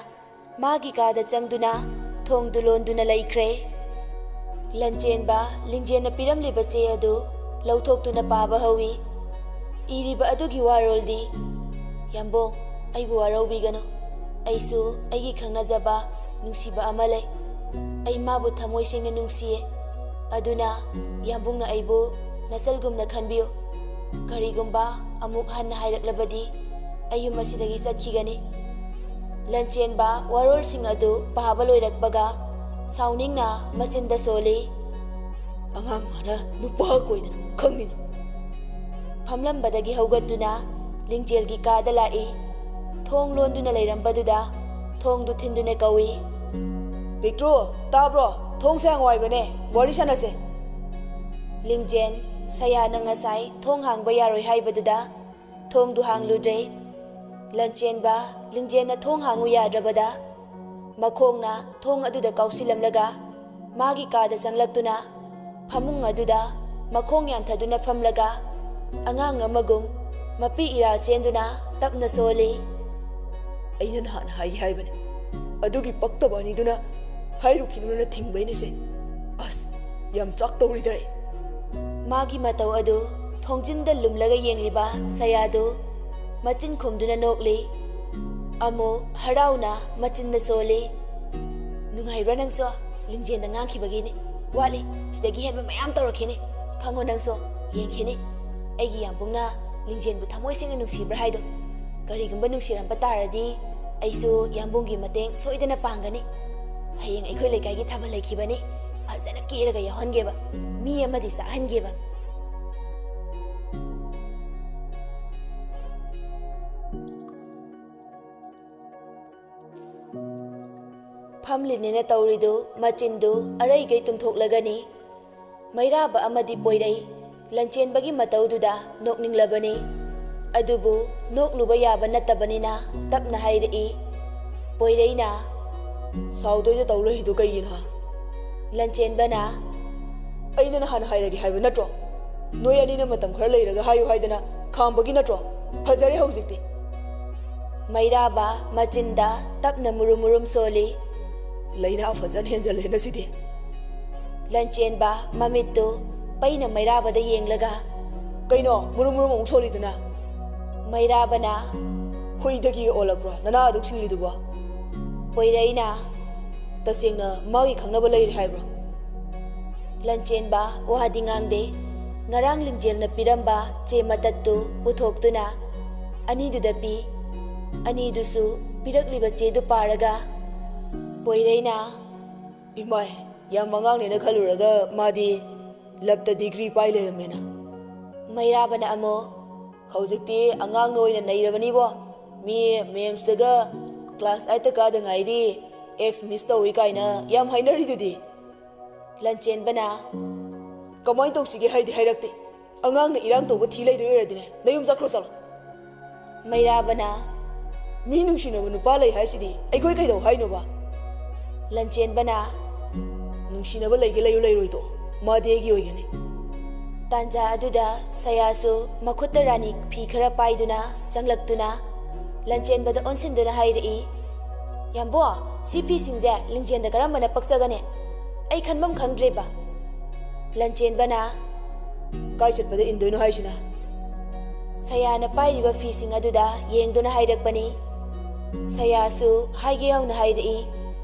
ꯃꯥꯒꯤ ꯀꯥꯗ ꯆꯪꯗꯨꯅ ꯊꯣꯡꯗꯨ ꯂꯣꯟꯗꯨꯅ ꯂꯩꯈ꯭ꯔꯦ꯫ ꯂꯟꯆꯦꯟꯕ ꯂꯤꯡꯖꯦꯜꯅ ꯄꯤꯔꯝꯂꯤꯕ ꯆꯦ ꯑꯗꯨ ꯂꯧꯊꯣꯛꯇꯨꯅ ꯄꯥꯕ ꯍꯧꯏ꯫ ꯏꯔꯤꯕ ꯑꯗꯨꯒꯤ ꯋꯥꯔꯣꯜꯗꯤ, "ꯌꯥꯝꯕꯣꯡ, ꯑꯩꯕꯨ ꯋꯥꯔꯧꯕꯤꯒꯅꯨ꯫ ꯑꯩꯁꯨ ꯑꯩꯒꯤ ꯈꯪꯅꯖꯕ ꯅꯨꯡꯁꯤꯕ ꯑꯃ ꯂꯩ꯫ ꯑꯩ ꯃꯥꯕꯨ ꯊꯃꯣꯏ ꯁꯦꯡꯅ ꯅꯨꯡꯁꯤꯌꯦ꯫ ꯑꯗꯨꯅ ꯌꯥꯝꯕꯨꯡꯅ ꯑꯩꯕꯨ ꯅꯆꯜꯒꯨꯝꯅ ꯈꯟꯕꯤꯌꯨ꯫ ꯀꯔꯤꯒꯨꯝꯕ ꯑꯃꯨꯛ ꯍꯟꯅ ꯍꯥꯏꯔꯛꯂꯕꯗꯤ ꯑꯩ ꯌꯨꯝ ꯑꯁꯤꯗꯒꯤ ꯆꯠꯈꯤꯒꯅꯤ꯫" ꯂꯟꯆꯦꯟꯕ ꯋꯥꯔꯣꯜꯁꯤꯡ ꯑꯗꯨ ꯄꯥꯕ ꯂꯣꯏꯔꯛꯄꯒ ꯁꯥꯎꯅꯤꯡꯅ ꯃꯆꯤꯟꯗ ꯁꯣꯜꯂꯤ꯫ "ꯑꯉꯥꯡ ꯃꯥꯅ ꯅꯨꯄꯥ ꯀꯣꯏꯗꯅ ꯈꯪꯅꯤꯅ?" ꯐꯝꯂꯝꯕꯗꯒꯤ ꯍꯧꯒꯠꯇꯨꯅ ꯂꯤꯡꯖꯦꯜꯒꯤ ꯀꯥꯗ ꯂꯥꯛꯏ꯫ ꯊꯣꯡ ꯂꯣꯟꯗꯨꯅ ꯂꯩꯔꯝꯕꯗꯨꯗ ꯊꯣꯡꯗꯨ ꯊꯤꯟꯗꯨꯅ ꯀꯧꯏ꯫ "ꯄꯤꯛꯇ꯭ꯔꯨ, ꯇꯥꯕ꯭ꯔꯣ? ꯊꯣꯡꯁꯦ ꯍꯥꯡꯉꯣ ꯍꯥꯏꯕꯅꯦ, ꯋꯥꯔꯤ ꯁꯥꯟꯅꯁꯦ꯫" ꯂꯤꯡꯖꯦꯟ, ꯁꯌꯥꯅ ꯉꯁꯥꯏ ꯊꯣꯡ ꯍꯥꯡꯕ ꯌꯥꯔꯣꯏ ꯍꯥꯏꯕꯗꯨꯗ ꯊꯣꯡꯗꯨ ꯍꯥꯡꯂꯨꯗ꯭ꯔꯦ꯫ ꯂꯟꯆꯦꯟꯕ, ꯂꯤꯡꯖꯦꯟꯅ ꯊꯣꯡ ꯍꯥꯡꯉꯨ ꯌꯥꯗ꯭ꯔꯕꯗ ꯃꯈꯣꯡꯅ ꯊꯣꯡ ꯑꯗꯨꯗ ꯀꯥꯎꯁꯤꯜꯂꯝꯂꯒ ꯃꯥꯒꯤ ꯀꯥꯗ ꯆꯪꯂꯛꯇꯨꯅ ꯐꯃꯨꯡ ꯑꯗꯨꯗ ꯃꯈꯣꯡ ꯌꯥꯟꯊꯗꯨꯅ ꯐꯝꯂꯒ ꯑꯉꯥꯡ ꯑꯃꯒꯨꯝ ꯃꯄꯤ ꯏꯔꯥ ꯆꯦꯟꯗꯨꯅ ꯇꯞꯅ ꯁꯣꯜꯂꯤ꯫ "ꯑꯩꯅ ꯅꯍꯥꯟ ꯍꯥꯏꯒꯦ ꯍꯥꯏꯕꯅꯦ, ꯑꯗꯨꯒꯤ ꯄꯛꯇꯕ ꯑꯅꯤꯗꯨꯅ ꯍꯥꯏꯔꯨꯈꯤꯅꯨꯅ ꯊꯤꯡꯕꯩꯅꯦꯁꯦ꯫ ꯑꯁ, ꯌꯥꯝ ꯆꯥꯛ ꯇꯧꯔꯤꯗꯥꯏ꯫" ꯃꯥꯒꯤ ꯃꯇꯧ ꯑꯗꯨ ꯊꯣꯡꯖꯤꯟꯗ ꯂꯨꯝꯂꯒ ꯌꯦꯡꯂꯤꯕ ꯁꯌꯥꯗꯨ ꯃꯆꯤꯟ ꯈꯨꯝꯗꯨꯅ ꯅꯣꯛꯂꯤ꯫ ꯑꯃꯨꯛ ꯍꯔꯥꯎꯅ ꯃꯆꯤꯟꯗ ꯁꯣꯜꯂꯤ꯫ "ꯅꯨꯡꯉꯥꯏꯕ꯭ꯔꯥ ꯅꯪꯁꯨ? ꯂꯤꯡꯖꯦꯟꯗ ꯉꯥꯡꯈꯤꯕꯒꯤꯅꯤ꯫ ꯋꯥꯠꯂꯤ, ꯁꯤꯗꯒꯤ ꯍꯦꯟꯕ ꯃꯌꯥꯝ ꯇꯧꯔꯛꯈꯤꯅꯤ꯫ ꯈꯪꯉꯣ ꯅꯪꯁꯨ, ꯌꯦꯡꯈꯤꯅꯤ꯫ ꯑꯩꯒꯤ ꯌꯥꯝꯕꯨꯡꯅ ꯂꯤꯡꯖꯦꯟꯕꯨ ꯊꯃꯣꯏ ꯁꯦꯡꯅ ꯅꯨꯡꯁꯤꯕ꯭ꯔꯥ ꯍꯥꯏꯗꯣ꯫ ꯀꯔꯤꯒꯨꯝꯕ ꯅꯨꯡꯁꯤꯔꯝꯕ ꯇꯥꯔꯗꯤ ꯑꯩꯁꯨ ꯌꯥꯝꯕꯨꯡꯒꯤ ꯃꯇꯦꯡ ꯁꯣꯏꯗꯅ ꯄꯥꯡꯒꯅꯤ꯫ ꯍꯌꯦꯡ ꯑꯩꯈꯣꯏ ꯂꯩꯀꯥꯏꯒꯤ ꯊꯥꯕꯜ ꯂꯩꯈꯤꯕꯅꯤ꯫ ꯐꯖꯅ ꯀꯦꯔꯒ ꯌꯥꯎꯍꯟꯒꯦꯕ꯫ ꯃꯤ ꯑꯃꯗꯤ ꯆꯥꯛꯍꯟꯒꯦꯕ꯫" ꯐꯝꯂꯤꯅꯦꯅ ꯇꯧꯔꯤꯗꯨ ꯃꯆꯤꯟꯗꯨ ꯑꯔꯩꯒꯩ ꯇꯨꯝꯊꯣꯛꯂꯒꯅꯤ꯫ ꯃꯩꯔꯥꯕ ꯑꯃꯗꯤ ꯄꯣꯏꯔꯩ ꯂꯟꯆꯦꯟꯕꯒꯤ ꯃꯇꯧꯗꯨꯗ ꯅꯣꯛꯅꯤꯡꯂꯕꯅꯤ꯫ ꯑꯗꯨꯕꯨ ꯅꯣꯛꯂꯨꯕ ꯌꯥꯕ ꯅꯠꯇꯕꯅꯤꯅ ꯇꯞꯅ ꯍꯥꯏꯔꯛꯏ꯫ ꯄꯣꯏꯔꯩꯅ, "ꯁꯥꯎꯗꯣꯏꯗ ꯇꯧ ꯂꯩꯔꯤꯗꯨ ꯀꯩꯒꯤꯅꯣ?" ꯂꯟꯆꯦꯟꯕꯅ, "ꯑꯩꯅ ꯅꯍꯥꯟ ꯍꯥꯏꯔꯒꯦ ꯍꯥꯏꯕ ꯅꯠꯇ꯭ꯔꯣ? ꯅꯣꯏ ꯑꯅꯤꯅ ꯃꯇꯝ ꯈꯔ ꯂꯩꯔꯒ ꯍꯥꯏꯌꯨ ꯍꯥꯏꯗꯅ ꯈꯥꯝꯕꯒꯤ ꯅꯠꯇ꯭ꯔꯣ? ꯐꯖꯔꯦ ꯍꯧꯖꯤꯛꯇꯤ꯫" ꯃꯩꯔꯥꯕ ꯃꯆꯤꯟꯗ ꯇꯞꯅ ꯃꯨꯔꯨꯝ ꯃꯨꯔꯨꯝ ꯁꯣꯜꯂꯤ꯫ "ꯂꯩꯅꯥ ꯐꯖꯅ ꯍꯦꯟꯖꯜꯂꯦ ꯅꯁꯤꯗꯤ꯫" ꯂꯟꯆꯦꯟꯕ ꯃꯃꯤꯠꯇꯨ ꯄꯩꯅ ꯃꯩꯔꯥꯕꯗ ꯌꯦꯡꯂꯒ, "ꯀꯩꯅꯣ ꯃꯨꯔꯨꯝ ꯃꯨꯔꯨꯝ ꯑꯃꯨꯛ ꯁꯣꯜꯂꯤꯗꯨꯅ?" ꯃꯩꯔꯥꯕꯅ, "ꯍꯨꯏꯗꯒꯤ ꯑꯣꯜꯂꯛꯄ꯭ꯔꯣ ꯅꯅꯥ ꯑꯗꯨꯛ ꯁꯤꯡꯂꯤꯗꯨꯕꯣ?" ꯄꯣꯏꯔꯩꯅ, "ꯇꯁꯦꯡꯅ ꯃꯥꯒꯤ ꯈꯪꯅꯕ ꯂꯩꯔꯦ ꯍꯥꯏꯕ꯭ꯔꯣ?" ꯂꯟꯆꯦꯟꯕ ꯋꯥꯗꯤ ꯉꯥꯡꯗꯦ꯫ ꯉꯔꯥꯡ ꯂꯤꯡꯖꯦꯜꯅ ꯄꯤꯔꯝꯕ ꯆꯦ ꯃꯇꯠꯇꯨ ꯄꯨꯊꯣꯛꯇꯨꯅ ꯑꯅꯤꯗꯨꯗ ꯄꯤ꯫ ꯑꯅꯤꯗꯨꯁꯨ ꯄꯤꯔꯛꯂꯤꯕ ꯆꯦꯗꯨ ꯄꯥꯔꯒ ꯄꯣꯏꯔꯩꯅ, "ꯏꯃꯥꯏ, ꯌꯥꯝ ꯑꯉꯥꯡꯅꯦꯅ ꯈꯜꯂꯨꯔꯒ ꯃꯥꯗꯤ ꯂꯞꯇ ꯗꯤꯒ꯭ꯔꯤ ꯄꯥꯏ ꯂꯩꯔꯝꯃꯦꯅ꯫" ꯃꯩꯔꯥꯕꯅ ꯑꯃꯨꯛ, "ꯍꯧꯖꯤꯛꯇꯤ ꯑꯉꯥꯡꯅ ꯑꯣꯏꯅ ꯅꯩꯔꯕꯅꯤꯕꯣ꯫ ꯃꯤ ꯃꯦꯝꯁꯇꯒ ꯀ꯭ꯂꯥꯁ ꯑꯩꯠꯇ ꯀꯥꯗ ꯉꯥꯏꯔꯤ, ꯑꯦꯛꯁ ꯃꯤꯁ ꯇꯧꯏ ꯀꯥꯏꯅ ꯌꯥꯝ ꯍꯥꯏꯅꯔꯤꯗꯨꯗꯤ꯫ ꯂꯟꯆꯦꯟꯕꯅ, "ꯀꯃꯥꯏꯅ ꯇꯧꯁꯤꯒꯦ ꯍꯥꯏꯗꯤ ꯍꯥꯏꯔꯛꯇꯦ꯫ ꯑꯉꯥꯡꯅ ꯏꯔꯥꯡ ꯇꯧꯕ ꯊꯤ ꯂꯩꯗꯣꯏ ꯑꯣꯏꯔꯗꯤꯅꯦ, ꯅꯌꯨꯝ ꯆꯠꯈ꯭ꯔꯣ ꯆꯠꯂꯣ꯫" ꯃꯩꯔꯥꯕꯅ, "ꯃꯤ ꯅꯨꯡꯁꯤꯅꯕ ꯅꯨꯄꯥ ꯂꯩ ꯍꯥꯏꯁꯤꯗꯤ ꯑꯩꯈꯣꯏ ꯀꯩꯗꯧ ꯍꯥꯏꯅꯣꯕ?" ꯂꯟꯆꯦꯟꯕꯅ, "ꯅꯨꯡꯁꯤꯅꯕ ꯂꯩꯒꯦ ꯂꯩꯌꯨ ꯂꯩꯔꯣꯏꯗꯣ ꯃꯥꯗꯤ ꯑꯩꯒꯤ ꯑꯣꯏꯒꯅꯤ꯫" ꯇꯥꯟꯖꯥ ꯑꯗꯨꯗ ꯁꯌꯥꯁꯨ ꯃꯈꯨꯠꯇ ꯔꯥꯅꯤ ꯐꯤ ꯈꯔ ꯄꯥꯏꯗꯨꯅ ꯆꯪꯂꯛꯇꯨꯅ ꯂꯟꯆꯦꯟꯕꯗ ꯑꯣꯟꯁꯤꯟꯗꯨꯅ ꯍꯥꯏꯔꯛꯏ, "ꯌꯥꯝꯕꯣ, ꯁꯤ ꯐꯤꯁꯤꯡꯁꯦ ꯂꯤꯡꯖꯦꯟꯗ ꯀꯔꯝꯕꯅ ꯄꯛꯆꯒꯅꯤ? ꯑꯩ ꯈꯟꯐꯝ ꯈꯪꯗ꯭ꯔꯦꯕ꯫" ꯂꯟꯆꯦꯟꯕꯅ, "ꯀꯥꯏ ꯆꯠꯄꯗ ꯏꯟꯗꯣꯏꯅꯣ ꯍꯥꯏꯁꯤꯅ?" ꯁꯌꯥꯅ ꯄꯥꯏꯔꯤꯕ ꯐꯤꯁꯤꯡ ꯑꯗꯨꯗ ꯌꯦꯡꯗꯨꯅ ꯍꯥꯏꯔꯛꯄꯅꯤ꯫ ꯁꯌꯥꯁꯨ ꯍꯥꯏꯒꯦ ꯌꯥꯎꯅ ꯍꯥꯏꯔꯛꯏ,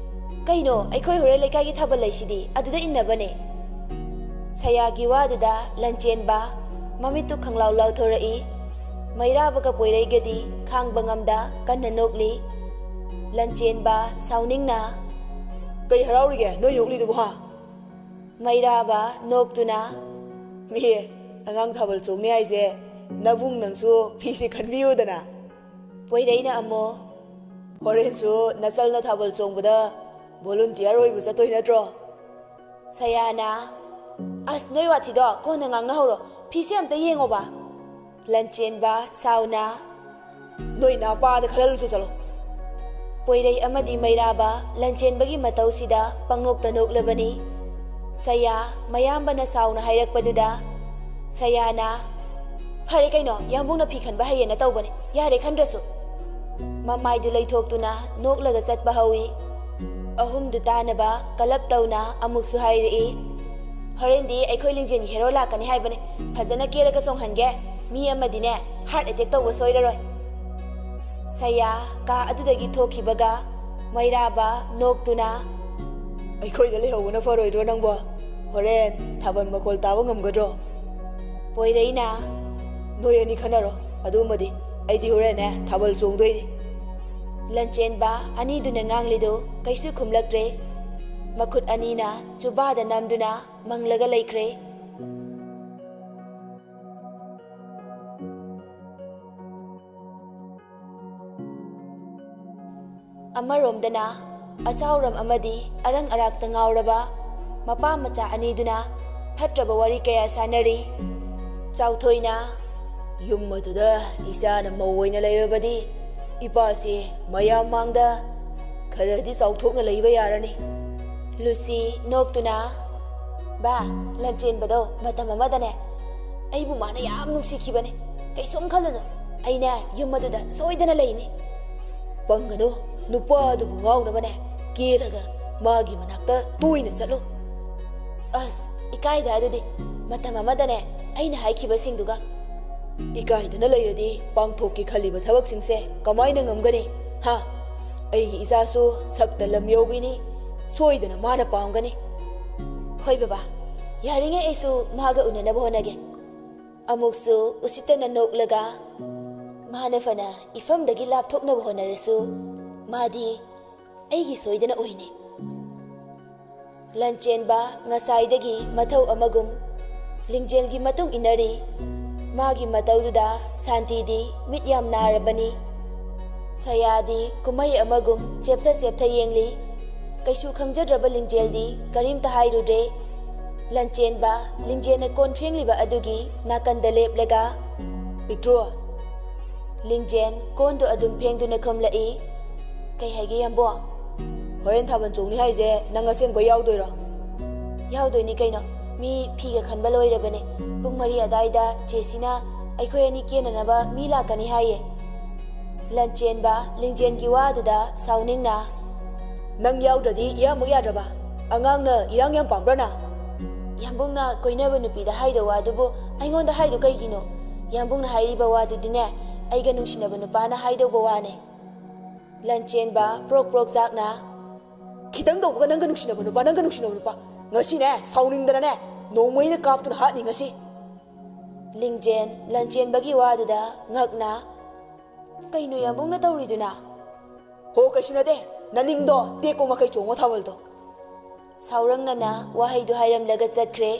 "ꯀꯩꯅꯣ, ꯑꯩꯈꯣꯏ ꯍꯣꯔꯦꯟ ꯂꯩꯀꯥꯏꯒꯤ ꯊꯥꯕꯜ ꯂꯩꯁꯤꯗꯤ, ꯑꯗꯨꯗ ꯏꯟꯅꯕꯅꯦ꯫" ꯁꯌꯥꯒꯤ ꯋꯥꯗꯨꯗ ꯂꯟꯆꯦꯟꯕ ꯃꯃꯤꯠꯇꯨ ꯈꯪꯂꯥꯎ ꯂꯥꯎꯊꯣꯔꯛꯏ꯫ ꯃꯩꯔꯥꯕꯒ ꯄꯣꯏꯔꯩꯒꯗꯤ ꯈꯥꯡꯕ ꯉꯝꯗ ꯀꯟꯅ ꯅꯣꯛꯂꯤ꯫ ꯂꯟꯆꯦꯟꯕ ꯁꯥꯎꯅꯤꯡꯅ, "ꯀꯩ ꯍꯔꯥꯎꯔꯤꯒꯦ ꯅꯣꯏ ꯅꯣꯛꯂꯤꯗꯨꯕꯨ, ꯍꯥ?" ꯃꯩꯔꯥꯕ ꯅꯣꯛꯇꯨꯅ, "ꯃꯤ ꯑꯉꯥꯡ ꯊꯥꯕꯜ ꯆꯣꯡꯅꯤ ꯍꯥꯏꯁꯦ, ꯅꯕꯨꯡ ꯅꯪꯁꯨ ꯐꯤꯁꯦ ꯈꯟꯕꯤꯌꯨꯗꯅ꯫" ꯄꯣꯏꯔꯩꯅ ꯑꯃꯨꯛ, "ꯍꯣꯔꯦꯟꯁꯨ ꯅꯆꯜꯅ ꯊꯥꯕꯜ ꯆꯣꯡꯕꯗ ꯚꯣꯂꯨꯟꯇꯤꯌꯔ ꯑꯣꯏꯕ ꯆꯠꯇꯣꯏ ꯅꯠꯇ꯭ꯔꯣ?" ꯁꯌꯥꯅ, "ꯑꯁ, ꯅꯣꯏ ꯋꯥꯊꯤꯗꯣ ꯀꯣꯟꯅ ꯉꯥꯡꯅꯍꯧꯔꯣ, ꯐꯤꯁꯦ ꯑꯝꯇ ꯌꯦꯡꯉꯣꯕ꯫" ꯂꯟꯆꯦꯟꯕ ꯁꯥꯎꯅ, "ꯅꯣꯏ ꯅꯥꯄꯥꯗ ꯈꯜꯍꯜꯂꯨꯆꯣ ꯆꯠꯂꯣ꯫" ꯄꯣꯏꯔꯩ ꯑꯃꯗꯤ ꯃꯩꯔꯥꯕ ꯂꯟꯆꯦꯟꯕꯒꯤ ꯃꯇꯧꯁꯤꯗ ꯄꯪꯅꯣꯛꯇ ꯅꯣꯛꯂꯕꯅꯤ꯫ ꯁꯌꯥ ꯃꯌꯥꯝꯕꯅ ꯁꯥꯎꯅ ꯍꯥꯏꯔꯛꯄꯗꯨꯗ ꯁꯌꯥꯅ, "ꯐꯔꯦ ꯀꯩꯅꯣ, ꯌꯥꯝꯕꯨꯡꯅ ꯐꯤ ꯈꯟꯕ ꯍꯩꯌꯦꯅ ꯇꯧꯕꯅꯦ, ꯌꯥꯔꯦ ꯈꯟꯗ꯭ꯔꯁꯨ꯫" ꯃꯃꯥꯏꯗꯨ ꯂꯩꯊꯣꯛꯇꯨꯅ ꯅꯣꯛꯂꯒ ꯆꯠꯄ ꯍꯧꯏ꯫ ꯑꯍꯨꯝꯗꯨ ꯇꯥꯅꯕ ꯀꯂꯞ ꯇꯧꯅ ꯑꯃꯨꯛꯁꯨ ꯍꯥꯏꯔꯛꯏ, "ꯍꯣꯔꯦꯟꯗꯤ ꯑꯩꯈꯣꯏ ꯂꯤꯡꯖꯦꯜꯒꯤ ꯍꯦꯔꯣ ꯂꯥꯛꯀꯅꯤ ꯍꯥꯏꯕꯅꯦ, ꯐꯖꯅ ꯀꯦꯔꯒ ꯆꯣꯡꯍꯟꯒꯦ, ꯃꯤ ꯑꯃꯗꯤꯅꯦ ꯍꯥꯔꯠ ꯑꯦꯇꯦꯛ ꯇꯧꯕ ꯁꯣꯏꯔꯔꯣꯏ꯫" ꯁꯌꯥ ꯀꯥ ꯑꯗꯨꯗꯒꯤ ꯊꯣꯛꯈꯤꯕꯒ ꯃꯩꯔꯥꯕ ꯅꯣꯛꯇꯨꯅ, "ꯑꯩꯈꯣꯏꯗ ꯂꯩꯍꯧꯕꯅ ꯐꯔꯣꯏꯗ꯭ꯔꯣ ꯅꯪꯕꯣ? ꯍꯣꯔꯦꯟ ꯊꯥꯕꯜ ꯃꯈꯣꯜ ꯇꯥꯕ ꯉꯝꯒꯗ꯭ꯔꯣ?" ꯄꯣꯏꯔꯩꯅ, "ꯅꯣꯏ ꯑꯅꯤ ꯈꯟꯅꯔꯣ, ꯑꯗꯨꯃꯗꯤ ꯑꯩꯗꯤ ꯍꯣꯔꯦꯟꯅꯦ ꯊꯥꯕꯜ ꯆꯣꯡꯗꯣꯏꯅꯤ꯫" ꯂꯟꯆꯦꯟꯕ ꯑꯅꯤꯗꯨꯅ ꯉꯥꯡꯂꯤꯗꯨ ꯀꯩꯁꯨ ꯈꯨꯝꯂꯛꯇ꯭ꯔꯦ꯫ ꯃꯈꯨꯠ ꯑꯅꯤꯅ ꯆꯨꯕꯥꯗ ꯅꯝꯗꯨꯅ ꯃꯪꯂꯒ ꯂꯩꯈ꯭ꯔꯦ꯫ ꯑꯃꯔꯣꯝꯗꯅ ꯑꯆꯥꯎꯔꯝ ꯑꯃꯗꯤ ꯑꯔꯪ ꯑꯔꯥꯛꯇ ꯉꯥꯎꯔꯕ ꯃꯄꯥ ꯃꯆꯥ ꯑꯅꯤꯗꯨꯅ ꯐꯠꯇ꯭ꯔꯕ ꯋꯥꯔꯤ ꯀꯌꯥ ꯁꯥꯟꯅꯔꯤ꯫ ꯆꯥꯎꯊꯣꯏꯅ, "ꯌꯨꯝ ꯑꯗꯨꯗ ꯏꯆꯥꯅ ꯃꯧ ꯑꯣꯏꯅ ꯂꯩꯔꯕꯗꯤ ꯏꯄꯥꯁꯤ ꯃꯌꯥꯝ ꯃꯥꯡꯗ ꯈꯔꯗꯤ ꯆꯥꯎꯊꯣꯛꯅ ꯂꯩꯕ ꯌꯥꯔꯅꯤ꯫" ꯂꯨꯁꯤ, ꯅꯣꯛꯇꯨꯅ, "ꯕꯥ, ꯂꯟꯆꯦꯟꯕꯗꯣ ꯃꯇꯝ ꯑꯃꯗꯅꯦ ꯑꯩꯕꯨ ꯃꯥꯅ ꯌꯥꯝ ꯅꯨꯡꯁꯤꯈꯤꯕꯅꯦ꯫ ꯀꯩꯁꯨꯝ ꯈꯜꯂꯨꯅꯨ, ꯑꯩꯅꯦ ꯌꯨꯝ ꯑꯗꯨꯗ ꯁꯣꯏꯗꯅ ꯂꯩꯅꯤ꯫" "ꯄꯪꯒꯅꯨ, ꯅꯨꯄꯥ ꯑꯗꯨꯕꯨ ꯉꯥꯎꯅꯕꯅꯦ ꯀꯦꯔꯒ ꯃꯥꯒꯤ ꯃꯅꯥꯛꯇ ꯇꯣꯏꯅ ꯆꯠꯂꯨ꯫" ꯑꯁ, ꯏꯀꯥꯏꯗ ꯑꯗꯨꯗꯤ꯫ ꯃꯇꯝ ꯑꯃꯗꯅꯦ ꯑꯩꯅ ꯍꯥꯏꯈꯤꯕꯁꯤꯡꯗꯨꯒ꯫ "ꯏꯀꯥꯏꯗꯅ ꯂꯩꯔꯗꯤ ꯄꯥꯡꯊꯣꯛꯀꯦ ꯈꯜꯂꯤꯕ ꯊꯕꯛꯁꯤꯡꯁꯦ ꯀꯃꯥꯏꯅ ꯉꯝꯒꯅꯤ? ꯍꯥ? ꯑꯩꯒꯤ ꯏꯆꯥꯁꯨ ꯁꯛꯇ ꯂꯝ ꯌꯧꯕꯤꯅꯤ, ꯁꯣꯏꯗꯅ ꯃꯥꯅ ꯄꯥꯝꯒꯅꯤ꯫" "ꯍꯣꯏ ꯕꯕꯥ, ꯌꯥꯔꯤꯉꯩ ꯑꯩꯁꯨ ꯃꯥꯒ ꯎꯅꯅꯕ ꯍꯣꯠꯅꯒꯦ꯫" ꯑꯃꯨꯛꯁꯨ ꯎꯁꯤꯠꯇꯅ ꯅꯣꯛꯂꯒ, "ꯃꯥꯅ ꯐꯅ ꯏꯐꯝꯗꯒꯤ ꯂꯥꯞꯊꯣꯛꯅꯕ ꯍꯣꯠꯅꯔꯁꯨ, ꯃꯥꯗꯤ ꯑꯩꯒꯤ ꯁꯣꯏꯗꯅ ꯑꯣꯏꯅꯤ꯫" ꯂꯟꯆꯦꯟꯕ ꯉꯁꯥꯏꯗꯒꯤ ꯃꯊꯧ ꯑꯃꯒꯨꯝ ꯂꯤꯡꯖꯦꯜꯒꯤ ꯃꯇꯨꯡ ꯏꯟꯅꯔꯤ꯫ ꯃꯥꯒꯤ ꯃꯇꯧꯗꯨꯗ ꯁꯥꯟꯇꯤꯗꯤ ꯃꯤꯠ ꯌꯥꯝ ꯅꯥꯔꯕꯅꯤ꯫ ꯁꯌꯥꯗꯤ ꯀꯨꯝꯍꯩ ꯑꯃꯒꯨꯝ ꯆꯦꯞꯊ ꯆꯦꯞꯊ ꯌꯦꯡꯂꯤ꯫ ꯀꯩꯁꯨ ꯈꯪꯖꯗ꯭ꯔꯕ ꯂꯤꯡꯖꯦꯜꯗꯤ ꯀꯔꯤꯝꯇ ꯍꯥꯏꯔꯨꯗ꯭ꯔꯦ꯫ ꯂꯟꯆꯦꯟꯕ, ꯂꯤꯡꯖꯦꯜꯅ ꯀꯣꯟ ꯐꯦꯡꯂꯤꯕ ꯑꯗꯨꯒꯤ ꯅꯥꯀꯟꯗ ꯂꯦꯞꯂꯒ, "ꯄꯤꯛꯇ꯭ꯔꯨ!" ꯂꯤꯡꯖꯦꯜ ꯀꯣꯟꯗꯨ ꯑꯗꯨꯝ ꯐꯦꯡꯗꯨꯅ ꯈꯨꯝꯂꯛꯏ꯫ "ꯀꯩ ꯍꯥꯏꯒꯦ, ꯌꯥꯝꯕꯣ?" "ꯍꯣꯔꯦꯟ ꯊꯥꯕꯜ ꯆꯣꯡꯅꯤ ꯍꯥꯏꯁꯦ ꯅꯪ ꯑꯁꯦꯡꯕ ꯌꯥꯎꯗꯣꯏꯔꯣ?" "ꯌꯥꯎꯗꯣꯏꯅꯤ ꯀꯩꯅꯣ, ꯃꯤ ꯐꯤꯒ ꯈꯟꯕ ꯂꯣꯏꯔꯕꯅꯦ꯫ ꯄꯨꯡ ꯃꯔꯤ ꯑꯗꯥꯏꯗ ꯆꯦꯁꯤꯅ ꯑꯩꯈꯣꯏ ꯑꯅꯤ ꯀꯦꯅꯅꯕ ꯃꯤ ꯂꯥꯛꯀꯅꯤ ꯍꯥꯏꯌꯦ꯫" ꯂꯟꯆꯦꯟꯕ ꯂꯤꯡꯖꯦꯜꯒꯤ ꯋꯥꯗꯨꯗ ꯁꯥꯎꯅꯤꯡꯅ, "ꯅꯪ ꯌꯥꯎꯗ꯭ꯔꯗꯤ ꯏꯌꯥꯃꯛ ꯌꯥꯗ꯭ꯔꯕ? ꯑꯉꯥꯡꯅ ꯏꯔꯥꯡ ꯌꯥꯝ ꯄꯥꯝꯕ꯭ꯔꯅ?" "ꯌꯥꯝꯕꯨꯡꯅ ꯀꯣꯏꯅꯕ ꯅꯨꯄꯤꯗ ꯍꯥꯏꯗꯧ ꯋꯥꯗꯨꯕꯨ ꯑꯩꯉꯣꯟꯗ ꯍꯥꯏꯗꯨ ꯀꯩꯒꯤꯅꯣ? ꯌꯥꯝꯕꯨꯡꯅ ꯍꯥꯏꯔꯤꯕ ꯋꯥꯗꯨꯗꯤꯅꯦ, ꯑꯩꯒ ꯅꯨꯡꯁꯤꯅꯕ ꯅꯨꯄꯥꯅ ꯍꯥꯏꯗꯧꯕ ꯋꯥꯅꯦ꯫" ꯂꯟꯆꯦꯟꯕ ꯄ꯭ꯔꯣꯛ ꯄ꯭ꯔꯣꯛ ꯆꯥꯛꯅ, "ꯈꯤꯇꯪ ꯇꯧꯕꯒ ꯅꯪꯒ ꯅꯨꯡꯁꯤꯅꯕ ꯅꯨꯄꯥ, ꯅꯪꯒ ꯅꯨꯡꯁꯤꯅꯕ ꯅꯨꯄꯥ꯫ ꯉꯁꯤꯅꯦ, ꯁꯥꯎꯅꯤꯡꯗꯅꯅꯦ, ꯅꯣꯡꯃꯩꯅ ꯀꯥꯞꯇꯨꯅ ꯍꯥꯠꯅꯤ ꯉꯁꯤ꯫" ꯂꯤꯡꯖꯦꯜ ꯂꯟꯆꯦꯟꯕꯒꯤ ꯋꯥꯗꯨꯗ ꯉꯛꯅ, "ꯀꯩꯅꯣ ꯌꯥꯝꯕꯨꯡꯅ ꯇꯧꯔꯤꯗꯨꯅ?" "ꯍꯣ, ꯀꯩꯁꯨ ꯅꯠꯇꯦ, ꯅꯅꯤꯡꯗꯣ ꯇꯦꯛꯄ ꯃꯈꯩ ꯆꯣꯡꯉꯣ ꯊꯥꯕꯜꯗꯣ꯫" ꯁꯥꯎꯔꯪꯅꯅ ꯋꯥꯍꯩꯗꯨ ꯍꯥꯏꯔꯝꯂꯒ ꯆꯠꯈ꯭ꯔꯦ꯫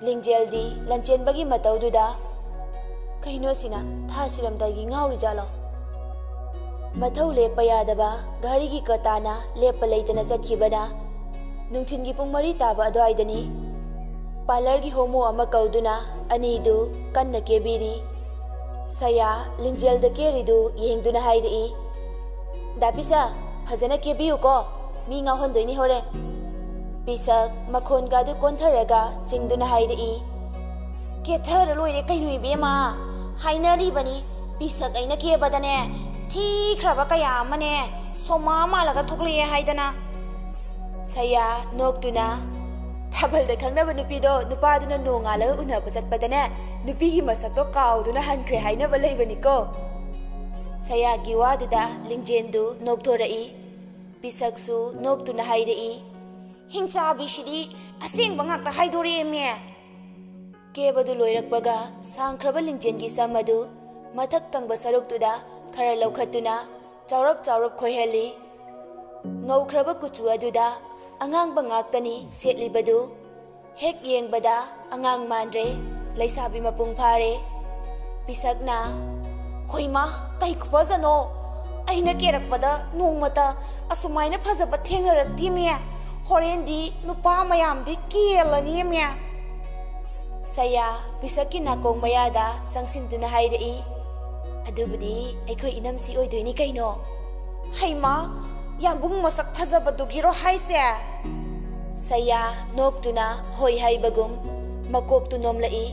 ꯂꯤꯡꯖꯦꯜꯗꯤ ꯂꯟꯆꯦꯟꯕꯒꯤ ꯃꯇꯧꯗꯨꯗ, "ꯀꯩꯅꯣ ꯑꯁꯤꯅ ꯊꯥ ꯁꯤꯔꯝꯗꯥꯏꯒꯤ ꯉꯥꯎꯔꯤꯖꯥꯠꯂꯣ?" ꯃꯊꯧ ꯂꯦꯞꯄ ꯌꯥꯗꯕ ꯘꯔꯤꯒꯤ ꯀꯇꯥꯅ ꯂꯦꯞꯄ ꯂꯩꯇꯅ ꯆꯠꯈꯤꯕꯅ ꯅꯨꯡꯊꯤꯜꯒꯤ ꯄꯨꯡ ꯃꯔꯤ ꯇꯥꯕ ꯑꯗꯨꯋꯥꯏꯗꯅꯤ꯫ ꯄꯥꯔꯂꯔꯒꯤ ꯍꯣꯃꯣ ꯑꯃ ꯀꯧꯗꯨꯅ ꯑꯅꯤꯗꯨ ꯀꯟꯅ ꯀꯦꯕꯤꯔꯤ꯫ ꯁꯌꯥ ꯂꯤꯡꯖꯦꯜꯗ ꯀꯦꯔꯤꯗꯨ ꯌꯦꯡꯗꯨꯅ ꯍꯥꯏꯔꯛꯏ, "ꯗꯥ ꯄꯤꯁꯛ, ꯐꯖꯅ ꯀꯦꯕꯤꯌꯨꯀꯣ, ꯃꯤ ꯉꯥꯎꯍꯟꯗꯣꯏꯅꯤ ꯍꯣꯔꯦꯟ꯫" ꯄꯤꯁꯛ ꯃꯈꯣꯟꯒꯗꯨ ꯀꯣꯟꯊꯔꯒ ꯆꯤꯡꯗꯨꯅ ꯍꯥꯏꯔꯛꯏ, "ꯀꯦꯊꯔ ꯂꯣꯏꯔꯦ ꯀꯩꯅꯣ ꯏꯕꯦꯝꯃ, ꯍꯥꯏꯅꯔꯤꯕꯅꯤ, ꯄꯤꯁꯛ ꯑꯩꯅ ꯀꯦꯕꯗꯅꯦ ꯊꯤꯈ꯭ꯔꯕ ꯀꯌꯥ ꯑꯃꯅꯦ ꯁꯣꯃꯥ ꯃꯥꯜꯂꯒ ꯊꯣꯛꯂꯛꯑꯦ ꯍꯥꯏꯗꯅ꯫" ꯁꯌꯥ ꯅꯣꯛꯇꯨꯅ, "ꯊꯥꯕꯜꯗ ꯈꯪꯅꯕ ꯅꯨꯄꯤꯗꯣ ꯅꯨꯄꯥꯗꯨꯅ ꯅꯣꯡꯉꯥꯜꯂꯒ ꯎꯅꯕ ꯆꯠꯄꯗꯅꯦ ꯅꯨꯄꯤꯒꯤ ꯃꯁꯛꯇꯣ ꯀꯥꯎꯗꯨꯅ ꯍꯟꯈ꯭ꯔꯦ ꯍꯥꯏꯅꯕ ꯂꯩꯕꯅꯤꯀꯣ꯫" ꯁꯌꯥꯒꯤ ꯋꯥꯗꯨꯗ ꯂꯤꯡꯖꯦꯟꯗꯨ ꯅꯣꯛꯊꯣꯔꯛꯏ꯫ ꯄꯤꯁꯛꯁꯨ ꯅꯣꯛꯇꯨꯅ ꯍꯥꯏꯔꯛꯏ, "ꯍꯤꯡꯆꯥꯕꯤꯁꯤꯗꯤ ꯑꯁꯦꯡꯕ ꯉꯥꯛꯇ ꯍꯥꯏꯗꯣꯔꯛꯑꯦꯃꯦ!" ꯀꯦꯕꯗꯨ ꯂꯣꯏꯔꯛꯄꯒ ꯁꯥꯡꯈ꯭ꯔꯕ ꯂꯤꯡꯖꯦꯜꯒꯤ ꯁꯝ ꯑꯗꯨ ꯃꯊꯛ ꯊꯪꯕ ꯁꯔꯨꯛꯇꯨꯗ ꯈꯔ ꯂꯧꯈꯠꯇꯨꯅ ꯆꯥꯎꯔꯞ ꯆꯥꯎꯔꯞ ꯈꯣꯏꯍꯜꯂꯤ꯫ ꯉꯧꯈ꯭ꯔꯕ ꯀꯨꯆꯨ ꯑꯗꯨꯗ ꯑꯉꯥꯡꯕ ꯉꯥꯛꯇꯅꯤ ꯁꯦꯠꯂꯤꯕꯗꯨ꯫ ꯍꯦꯛ ꯌꯦꯡꯕꯗ ꯑꯉꯥꯡ ꯃꯥꯟꯗ꯭ꯔꯦ, ꯂꯩꯁꯥꯕꯤ ꯃꯄꯨꯡ ꯐꯥꯔꯦ꯫ ꯄꯤꯁꯛꯅ, "ꯍꯣꯏꯃꯥ, ꯀꯩ ꯈꯨꯐꯖꯅꯣ! ꯑꯩꯅ ꯀꯦꯔꯛꯄꯗ ꯅꯣꯡꯃꯇ ꯑꯁꯨꯃꯥꯏꯅ ꯐꯖꯕ ꯊꯦꯡꯅꯔꯛꯇꯦꯃꯦ꯫ ꯍꯣꯔꯦꯟꯗꯤ ꯅꯨꯄꯥ ꯃꯌꯥꯝꯗꯤ ꯀꯦꯜꯂꯅꯤꯃꯦ꯫" ꯁꯌꯥ ꯄꯤꯁꯛꯀꯤ ꯅꯥꯀꯣꯡ ꯃꯌꯥꯗ ꯆꯪꯁꯤꯟꯗꯨꯅ ꯍꯥꯏꯔꯛꯏ, "ꯑꯗꯨꯕꯨꯗꯤ ꯑꯩꯈꯣꯏ ꯏꯅꯝꯁꯤ ꯑꯣꯏꯗꯣꯏꯅꯤ ꯀꯩꯅꯣ꯫" "ꯍꯩꯃꯥ, ꯌꯥꯝꯕꯨꯡ ꯃꯁꯛ ꯐꯖꯕꯗꯨꯒꯤꯔꯣ ꯍꯥꯏꯁꯦ?" ꯁꯌꯥ ꯅꯣꯛꯇꯨꯅ ꯍꯣꯏ ꯍꯥꯏꯕꯒꯨꯝ ꯃꯀꯣꯛꯇꯨ ꯅꯣꯝꯂꯛꯏ꯫